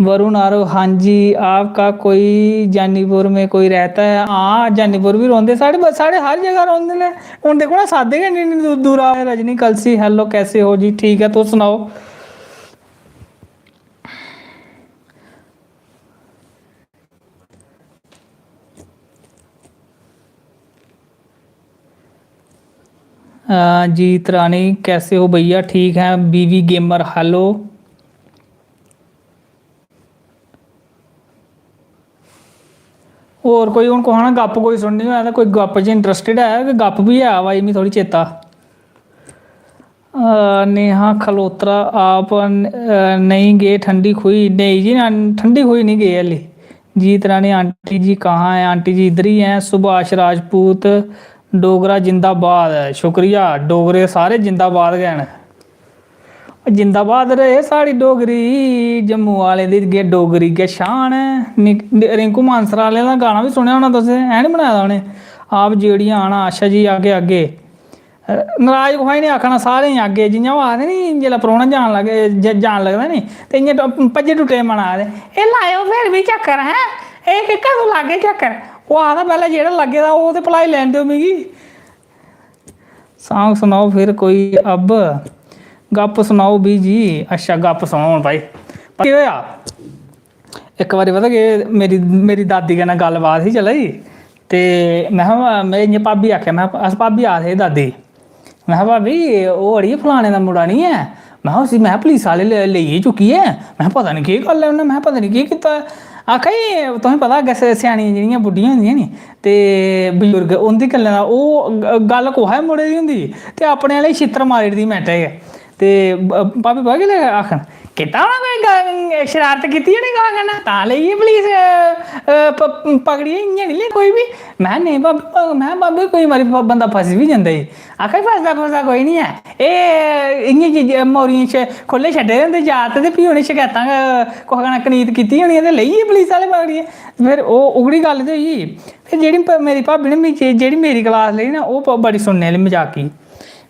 वरुण आरव, हाँ जी, आपका कोई जानीपुर में कोई रहता है? हाँ, जानीपुर भी रौंह्दे साढ़े, ब-, साढ़े हर जगह रौंह्दे न। हून दिक्खो ना, सादे गै इन्नी, इन्नी दू-, दूरा आए। रजनी कलसी, hello, कैसे हो जी? ठीक ऐ, तुस सनाओ। अ, जीत रानी, कैसे हो भैया? ठीक हैं। बीवी गेमर, hello। होर कोई, हून कुसै ने गप्प कोई सुननी होऐ ते कोई गप्प च interested ऐ, कि गप्प बी है भाई, मिगी थोह्ड़ी चेता। अ, नेहा खलोत्रा, आप न-, अ, नेईं गे ठंडी खूही? नेईं जी, ना, ठंडी खूही निं गे हल्ली। जीत रानी, आंटी जी कहाँ है? आंटी जी इधर ही हैं। सुभाष राजपूत, डोगरा जिंदाबाद। शुक्रिया, डोगरे सारे जिंदाबाद गै न। जिंदाबाद रहे साढ़ी डोगरी, जम्मू आह्लें दी गै डोगरी गै शान ऐ। नि-, रिंकू मानसर आह्लें दा गाना बी सुनेआ होना तुसें, है नी बनाए दा उ'नें? आप जेह्ड़ियां आना, अच्छा जी, आगे, आगे। अ, नराज कुसै नी आखना, सारें गी आगे। जि'यां ओह् आखदे नी, जिसलै परौह्ना जान लगे, ज-, जान लगदा नी, ते इ'यां ट-, भज्जे टुट्टे मन आखदे, "एह् लाएओ फिर बी चक्कर, हैं? एह् कि-, कदूं लागे चक्कर?" ओह् आखदा, "पैह्लें जेह्ड़ा लग्गे दा, ओह् ते भलाई लैन देओ मिगी।" सांग सुनाओ फिर कोई अब, गप सुनाओ बी जी। अच्छा, गप सुनो हून भाई। पर केह् होआ, इक बारी पता केह्, मेरी, मेरी दादी कन्नै गल्लबात ही चला दी, ते में हा, में इ'यां भाबी आखेआ, में हा, अस भाबी आखदे हे दादी, में हा, "भाबी, ओह् अड़िये फलाने दा मुड़ा निं ऐ?" में हा, "उसी, में हा, पुलिस आह्ले ले-, लेइयै चुक्कियै, में हा, पता निं केह् गल्ल ऐ उन्नै, में हा, पता निं केह् कीता ऐ।" आखा दी, तुसें पता, अग्गें स-, स्यानियां जेह्ड़ियां बुड्ढियां होंदियां नी, ते बजुर्ग, उं'दी गल्लें दा, ओह् ग-, गल्ल कुसै मुड़े दी होंदी, ते अपने आह्ले गी छित्तर मारी ओड़दी मैंटे गै। ते ब-, भाभी पता केह् लगे आखन, "कीता होना कोई ग-, शरारत कीती होनी कुसै कन्नै, तां लेइयै पुलिस, अ, अ, प-, पकड़ी, इ'यां निं लेई कोई बी।" में, "नेईं भाभी, प-, में भाभी, कोई बारी ब-, बंदा फसी बी जंदा ई।" आखा दी, "फसदा, फसदा कोई निं ऐ, एह् इ'यां जे, जे मौरियें च खु'ल्ले छड्डे दे होंदे जागत, ते फ्ही उ'नें शकैतां गै कुसै कन्नै कनीत कीती होनी ऐ, ते लेइयै पुलिस आह्ले पकड़ियै।" फिर ओह् ओह्कड़ी गल्ल ते होई गेई। फिर जेह्ड़ी प-, मेरी भाभी ने मिगी, जेह्ड़ी मेरी क्लास लेई ना, ओह् ब-, बड़ी सुनने आह्ली मजाकी।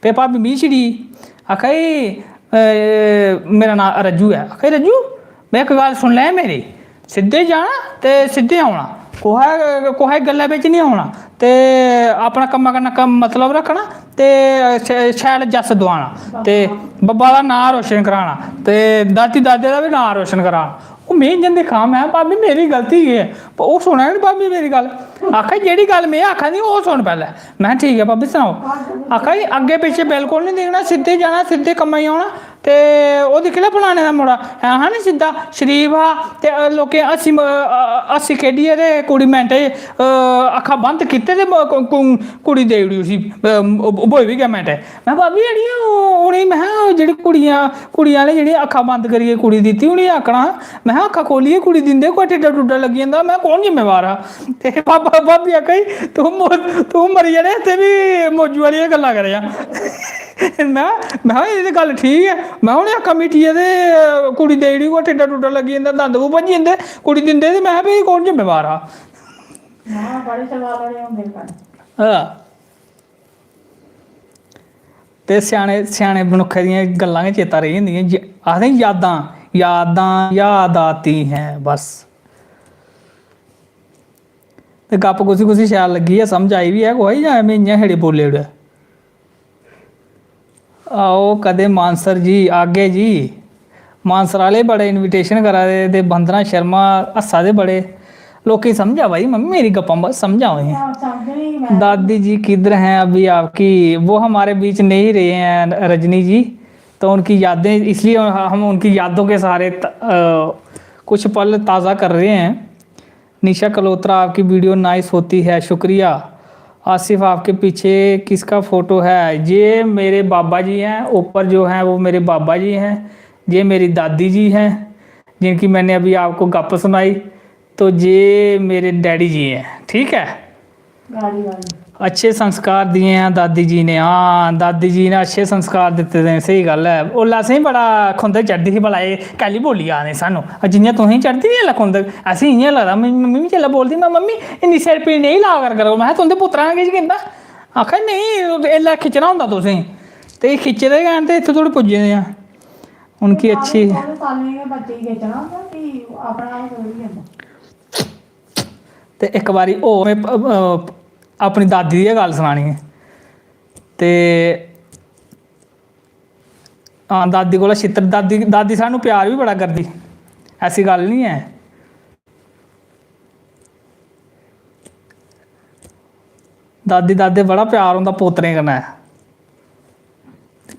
फिर भाभी मिगी छिड़ी, आखा दी, "ए, मेरा नांऽ रज्जू ऐ।" आखा दी, "रज्जू, में इक गल्ल सुन लै मेरी, सिद्धे जाना ते सिद्धे औना, कुसै, कुसै गल्लै बिच निं औना, ते अपना कम्मा कन्नै कम्म मतलब रक्खना, ते शै-, शैल जस दुआना, ते बब्बा दा नांऽ रोशन कराना, ते दादी दादे दा बी नांऽ रोशन कराना।" ओह् में इ'यां दिक्खा, में, "भाभी, मेरी गलती केह् ऐ?" पर ओह् सुनै गै निं भाभी मेरी गल्ल। आखा दी, "जेह्ड़ी गल्ल में आखा दी, ओह् सुन पैह्लें।" में, "ठीक ऐ भाभी, सनाओ।" आखा दी, "अग्गें पिच्छें बिल्कुल निं दिक्खना, सिद्धे जाना, सिद्धे कम्मै गी औना, ते ओह् दिक्खी लै फलाने दा मुड़ा, ऐ हा निं सिद्धा, शरीफ हा, ते लोकें हस्सी म-, अ, हस्सी खेढियै ते कुड़ी मैंटे च, अ, अक्खां बंद कीते ते म-, कु-, कु-, कुड़ी देई ओड़ी उसी, अ, ब्होई बी गेआ मैंटे।" में, "भाभी, जेह्ड़ी ओह्, उ'नेंगी," में हा, "जेह्ड़ी कुड़ियां, कुड़ियां आह्ले जेह्ड़ी अक्खां बंद करियै कुड़ी दित्ती, उ'नेंगी आखना हा," में हा, "अक्खां खोह्लियै कुड़ी दिंदे, कोई टिड्डा टुड्डा लग्गी जंदा, में कौन जिम्मेवार हा?" ते भाबा, भाबी आखा दी, "तूं मो-, तूं मरी जाने, इत्थै बी मौजू आह्लियां गल्लां करेआं।" में, में हा, "एह् ते गल्ल ठीक ऐ।" में हा, "उ'नें अक्खां मिट्टियै ते कुड़ी देई ओड़ी, कोई टिड्डा टुड्डा लग्गी जंदा, दंद बी भज्जी जंदे, कुड़ी दिंदे, ते में हा, फ्ही कौन जिम्मेवार हा?" हां, बड़े सवाल अड़े होंदे न। हां। ते स्याने, स्याने मनुक्खै दियां गल्लां गै चेता रेही जंदियां। ज-, आखदे यादां, यादां याद आती हैं बस। ते गप्प कुसी कुसी शैल लग्गी ऐ, समझ आई बी ऐ कुसै गी, जां में इ'यां छड़े बोली ओड़ेआ? आओ कदें मानसर जी, आगे जी। मानसर आह्ले बड़े invitation करा दे ते वंदना शर्मा हस्सा दे बड़े। लोकें गी समझ आवा दी, मम्मी मेरी गप्पां ब-, समझ आवा दियां। हां, समझ नहीं मैं। दादी जी किधर हैं अभी आपकी? वो हमारे बीच नहीं रहे हैं रजनी जी, तो उनकी यादें, इसलिए हम उनकी यादों के सहारे त-, अ, कुछ पल ताज़ा कर रहे हैं। निशा कलोत्रा, आपकी वीडियो नाइस होती है, शुक्रिया। आसिफ, आपके पीछे किसका फ़ोटो है? ये मेरे बाबा जी हैं, ऊपर जो हैं वो मेरे बाबा जी हैं, ये मेरी दादी जी हैं, जिनकी मैंने अभी आपको गप सुनाई, तो ये मेरे डैडी जी हैं, ठीक है। गाड़ी वाली। अच्छे संस्कार दिए हैं दादी जी ने। हां, दादी जी ने अच्छे संस्कार दित्ते दे न, स्हेई गल्ल ऐ। उसलै असेंगी बड़ा खुंदक चढ़दी ही, भला एह् कैल्ली बोल्ली जा दे सानूं। जि'यां तुसेंगी चढ़दी नी इसलै खुंदक, असेंगी इ'यां लगदा। मम्मी, मम्मी बी जिसलै बोलदी, "में, मम्मी, इन्नी सिर पीड़ नेईं ला कर करो।" में, "तुं'दे पुत्तरा ने किश कीता?" आखा, "नेईं, इसलै खिच्चना होंदा तुसेंगी।" ते एह् खिच्चे दे गै न, ते इत्थै धोड़ी पुज्जे दे आं। उनकी अच्छी। बाह्रें सालें गै बच्चे गी बेचना होंदा, फ्ही अपना गै करोई जंदा। ते इक बारी होर में, अ, अ, अपनी दादी दी गै गल्ल सनानी ऐ। ते हां, दादी कोला छित्तर, दादी, दादी सानू प्यार बी बड़ा करदी, ऐसी गल्ल निं ऐ। दादी, दादे बड़ा प्यार होंदा पोतरें कन्नै।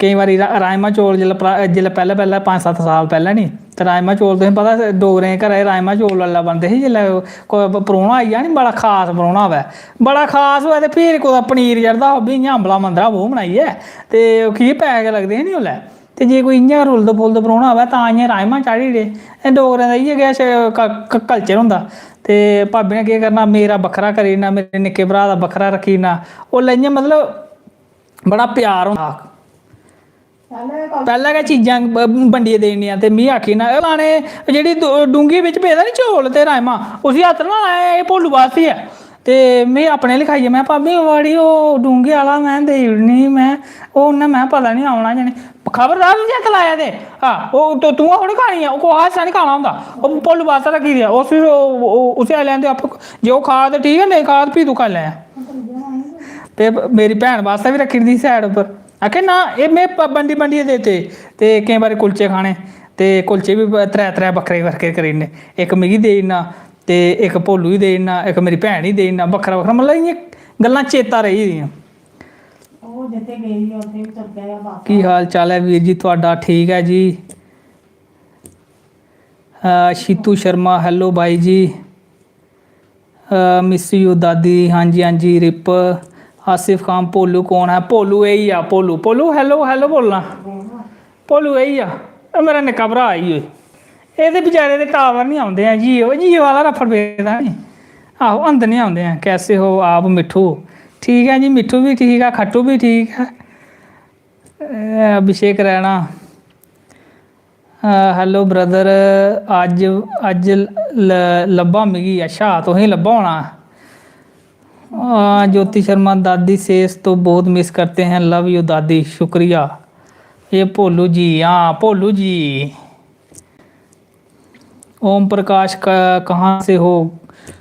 केईं बारी रा-, राजमा चौल जिसलै परा-, जिसलै पैह्लें, पैह्लें पंज सत्त साल पैह्लें नी, ते राजमा चौल तुसें पता डोगरें दे घरै च राजमा चौल उसलै बनदे हे, जिसलै कोई प-, परौह्ना आई जा नी, बड़ा खास परौह्ना होऐ, बड़ा खास होऐ, ते फ्ही कुतै पनीर चढ़दा हा, ओह् बी इ'यां अम्बला मंदरा मूंह् बनाइयै, ते ओह् की पैक लगदे हे नी उसलै। ते जे कोई इ'यां गै रुलदा फुलदा परौह्ना होऐ, तां इ'यां राजमा चाढ़ी ओड़े। एह् डोगरें दा इ'यै गै श-, क-, क-, culture होंदा। ते भाभी ने केह् करना, मेरा बक्खरा करी ओड़ना, मेरे निक्के भ्राऽ दा बक्खरा रक्खी ओड़ना। उसलै इ'यां मतलब बड़ा प्यार होंदा हा। पैह्लें गै चीजां ब-, बंडियै देई ओड़नियां ते मी आखी ना, "एह् लाने, जेह्ड़ी डू-, डूंगी बिच पेदा नी चौल ते राजमा, उसी हत्थ ना लायां, एह् भोलू बासी ऐ।" ते में अपने आह्ली खाइयै, में, "भाभी, ओह् अड़ी, ओह् डूंगी आह्ला में देई ओड़नी, में, ओह् उन्नै, में, पता निं औना जां नेईं।" "खबरदार, तुसें हत्थ लाया ते, हां, ओह् तो तूं थोड़ी खानी ऐ, ओह् कुसै आस्तै निं खाना होंदा, ओह् भोलू बास्तै रक्खी दी ऐ, उसी, ओह्, ओह्, उसी आई लैन दे आपूं, जे ओह् खा ते ठीक ऐ, नेईं खा ते फ्ही तूं खाई लैयां।" ते मेरी भैन बास्तै बी रक्खी दी side उप्पर। आखे, "ना, एह् में प-, बंडी बंडियै देते।" ते केईं बारी कुलचे खाने, ते कुलचे बी ब-, त्रै त्रै बक्खरे बक्खरे करी ओड़ने, इक मिगी देई ओड़ना, ते इक भोलू गी देई ओड़ना, इक मेरी भैन गी देई ओड़ना, बक्खरा बक्खरा, मतलब इ'यां गल्लां चेता रेही गेदियां। ओह् जित्थै गेई ही, उत्थै बी तुर पेआ बापस। ਕੀ ਹਾਲ ਚਾਲ ਹੈ ਵੀਰ ਜੀ ਤੁਹਾਡਾ? ਠੀਕ ਹੈ ਜੀ। ਅ, ਸ਼ੀਤੂ ਸ਼ਰਮਾ, hello ਬਾਈ ਜੀ। ਅ, miss you ਦਾਦੀ। ਹਾਂਜੀ, ਹਾਂਜੀ, rip। ਆਸਿਫ ਖਾਨ, ਭੋਲੂ ਕੌਣ ਹੈ? ਭੋਲੂ ਇਹੀ ਆ, ਭੋਲੂ। ਭੋਲੂ, hello, hello ਬੋਲਣਾ। ਭੋਲੂ ਇਹੀ ਆ। ਇਹ ਮੇਰਾ ਨਿੱਕਾ ਭਰਾ ਹੀ ਓਏ। ਇਹਦੇ ਵਿਚਾਰੇ ਦੇ ਟਾਵਰ ਨਹੀਂ ਆਉਂਦੇ ਆ, Jio, Jio ਵਾਲਾ ਰਫੜ ਵੇਚਦਾ ਨਹੀਂ। ਆਹੋ, ਅੰਦਰ ਨਹੀਂ ਆਉਂਦੇ ਆ। कैसे हो आप मिट्ठू? ठीक है जी, मिट्ठू भी ठीक है, खट्टू भी ठीक है। अ, अभिषेक रैना, अ, hello brother, अज्ज, अज्ज ल-, लब्भा मिगी। अच्छा, तुसें लब्भा होना। अ, ज्योति शर्मा, दादी says तो बहुत miss करते हैं, love you दादी। शुक्रिया। ये भोलू जी, हां, भोलू जी। ओम प्रकाश, क-, कहाँ से हो?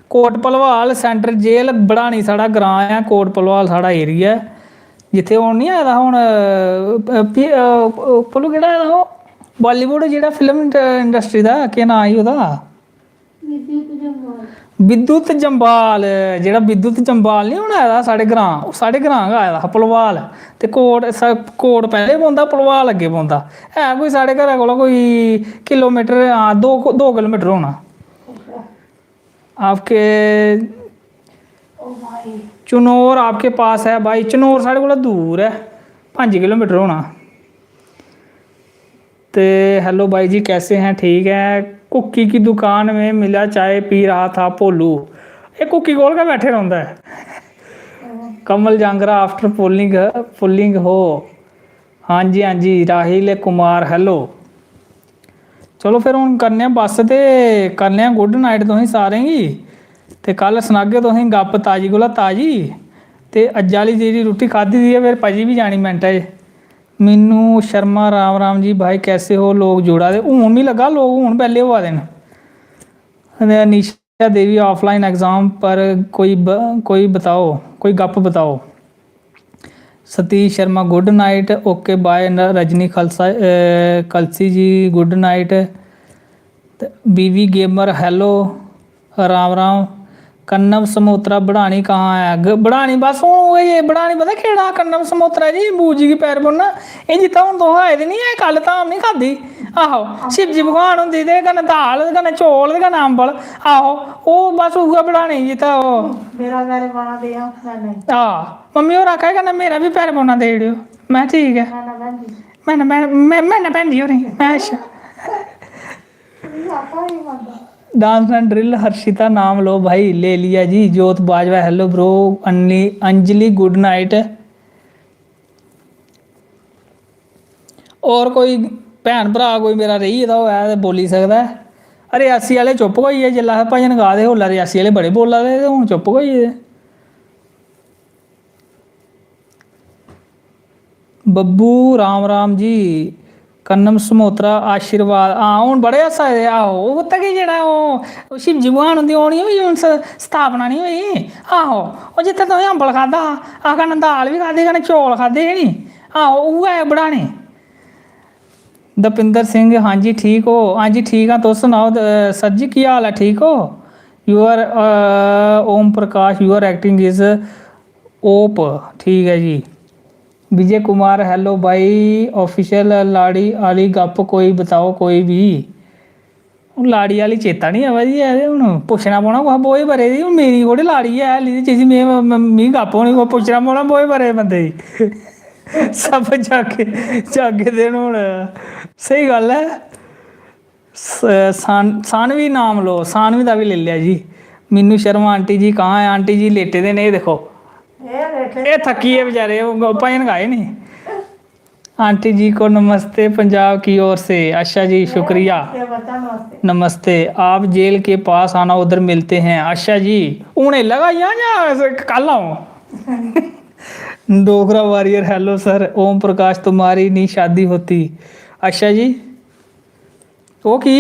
Coat Bhalwal, central jail, Badani साढ़ा ग्रांऽ ऐ, कोट भलवाल साढ़ा area ऐ। जित्थै ओह् निं आए दा हा हून, अ, पी-, अ, पलू केह्ड़ा आए दा हा ओह्? Bollywood जेह्ड़ा film इंड-, industry दा, केह् नांऽ ही ओह्दा? विद्युत जम्वाल। विद्युत जम्वाल, जेह्ड़ा विद्युत जम्वाल निं हून आए दा साढ़े ग्रांऽ, ओह् साढ़े ग्रांऽ गै आए दा हा भलवाल। ते कोट, स-, कोट पैह्लें पौंदा, भलवाल अग्गें पौंदा। है कोई साढ़े घरै कोला कोई किलोमीटर, हां, दो, दो किलोमीटर होना। आपके चनौर आपके पास है भाई, चनौर साढ़े कोला दूर ऐ, पंज किलोमीटर होना। ते hello भाई जी, कैसे हैं? ठीक है। कुक्की की दुकान में मिला, चाय पी रहा था भोलू। एह् कुक्की कोल गै बैठे रौंह्दा ऐ। कमल जांगरा, after pulling, pulling हो। हां जी, हां जी, राहिल कुमार, hello। चलो फिर हून करने आं बस ते करने आं good night तुसें सारें गी। ते कल सनागे तुसें गप्प ताजी कोला ताजी। ते अज्ज आह्ली जेह्ड़ी रुट्टी खाद्धी दी ऐ, फिर पची बी जानी मिंटै च। मीनू शर्मा, राम राम जी भाई, कैसे हो? लोग जुड़ा दे, हून मिगी लग्गा लोग हून बेह्ले होआ दे न। ते निशा देवी, offline exam पर कोई ब-, कोई बताओ, कोई गप्प बताओ। Satish Sharma, good night, OK bye। न-, रजनी खलसा, अ, कलसी जी, good night। ते बीवी गेमर, hello, राम राम। कन्नम समोत्रा, बढ़ानी कहाँ है? ग-, बढ़ानी बस हून ओह्, एह् बढ़ानी पता केह्ड़ा? कन्नम समोत्रा जी, बू जी गी पैर पौना। एह् जित्थै हून तुस आए दे निं, एह् कल धाम निं खाद्धी। आहो, शिवजी भगवान हुंदी ते कन्नै दाल, ते कन्नै चौल, ते कन्नै अम्बल। आहो, ओह् बस उ'ऐ बढ़ानी जित्थै ओह्। मेरा पैर पौना देआ, कन्नै। हां, मम्मी होर आखा दे, "कन्नै मेरा बी पैर पौना देई ओड़ेओ।" में, "ठीक ऐ।" मैना भैन जी। मैना, मैना, मैं-, मैना भैन जी होरें। में, "अच्छा।" डांस एंड ड्रिल, हर्षिता नाम लो भाई, ले लिया जी। जोत बाजवा, hello bro। अन्नी, अंजलि, good night। होर कोई भैन भ्राऽ कोई मेरा रेही गेदा होऐ ते बोली सकदा ऐ। रियासी आह्ले चुप्प गै होई गे, जेल्लै अस भजन गा दे हे, उसलै रियासी आह्ले बड़े बोला दे हे, ते हून चुप्प गै होई गेदे। बब्बू, राम राम जी। कन्नम समोत्रा, आशीर्वाद। हां, हून बड़े हस्सा दे। आहो, ओह् उत्थै गै जेह्ड़ा ओह्, ओह् शिवजी भगवान हुंदी ओह् निं होई, हून स-, स्थापना निं होई। आहो, ओह् जित्थै तुसें अम्बल खाद्धा हा, आखा कन्नै दाल बी खाद्धी, कन्नै चौल खाद्धे हे नी। आहो, उ'ऐ ऐ बढ़ाने। दपिंदर सिंह, हां जी, ठीक हो? हां जी, ठीक आं, तुस सनाओ, द-, सर जी, केह् हाल ऐ, ठीक हो? You are, a, Om Prakash, you are acting is ओप, ठीक ऐ जी। विजय कुमार, hello भाई, official, लाड़ी आह्ली गप्प कोई बताओ, कोई बी। हून लाड़ी आह्ली चेता निं आवा दी ऐ, ते हून पुच्छना पौना कुसै बोझ भरे दी। हून मेरी थोड़ी लाड़ी ऐ हाल्ली, ते जिसी में, में, मी गप्प होनी, कोई पुच्छना पौना बोझ भरे दे बंदे गी। सब जागे, जागे दे न हून। स्हेई गल्ल ऐ। स-, सान-, सानवी नाम लो, सानवी दा बी लेई लेआ जी। मीनू शर्मा, आंटी जी कहाँ है? आंटी जी लेटे दे न, एह् दिक्खो। एह् लेटे एह् थक्की गे बेचारे, ओह् भजन गाए नी। आंटी जी को नमस्ते पंजाब की ओर से। अच्छा जी, शुक्रिया। नमस्ते बच्चा, नमस्ते। नमस्ते। आप जेल के पास आना, उधर मिलते हैं। अच्छा जी, हून एल्लै गै आई जां, जां कल आऊं? Dogra warrior, hello sir. Om Prakash, तुम्हारी नहीं शादी होती। अच्छा जी, ओह् की?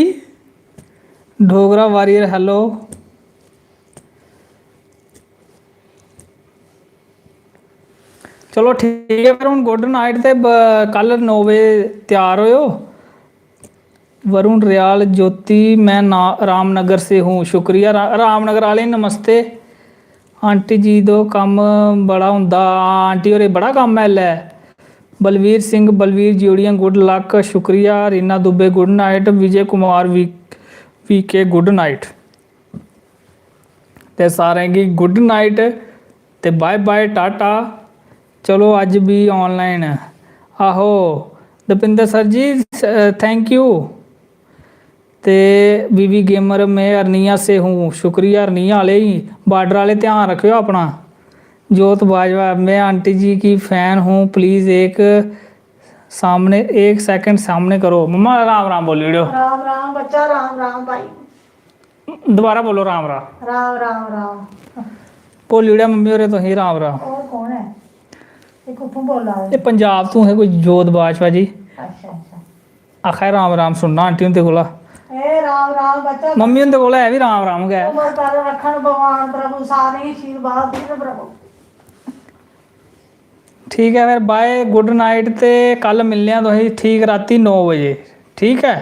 Dogra warrior, hello. चलो ठीक ऐ, फिर हून गुड नाइट ते ब-, कल नौ बजे त्यार होयो। वरुण रियाल, ज्योति, मैं ना-, रामनगर से हूँ। शुक्रिया रा-, रामनगर आह्ले, नमस्ते। आंटी जी दो कम्म बड़ा होंदा। आंटी होरें बड़ा कम्म ऐ इसलै। बलवीर सिंह, बलवीर जियोड़ियां, गुड लक। शुक्रिया। Reena Dubey, good night. Vijay Kumar, V, V K, good night. ते सारें गी गुड नाइट ते बाय बाय, टाटा। चलो, अज्ज बी ऑनलाइन। आहो, Dapinder sir ji, thank you. ते वीवी गेमर, मैं हरनिया से हूँ। शुक्रिया हरनिया आह्ले गी, बॉर्डर आह्ले, ध्यान रखेओ अपना। जोत बाजवा, मैं आंटी जी की फैन हूँ, प्लीज एक सामने, एक सेकंड सामने करो। मम्मा, राम राम बोली ओड़ेओ। राम राम बच्चा, राम राम भाई। दोबारा बोलो, राम राम। राम राम राम। बोली ओड़ेआ मम्मी होरें तुसेंगी राम राम। और कौन है? ये कुत्थों बोला दे? ये पंजाब तों है, कोई जोत बाजवा जी। अच्छा, अच्छा। आखा दे राम राम सुनना आंटी हुंदे कोला। ए राम राम बच्चा। मम्मी हुंदे कोला है भी राम राम गै। उम्र भर रखन भगवान प्रभु, सारें गी आशीर्वाद देन प्रभु। ठीक ऐ, फिर बाय, गुड नाइट, ते कल मिलने आं तुसेंगी ठीक रातीं नौ बजे, ठीक ऐ?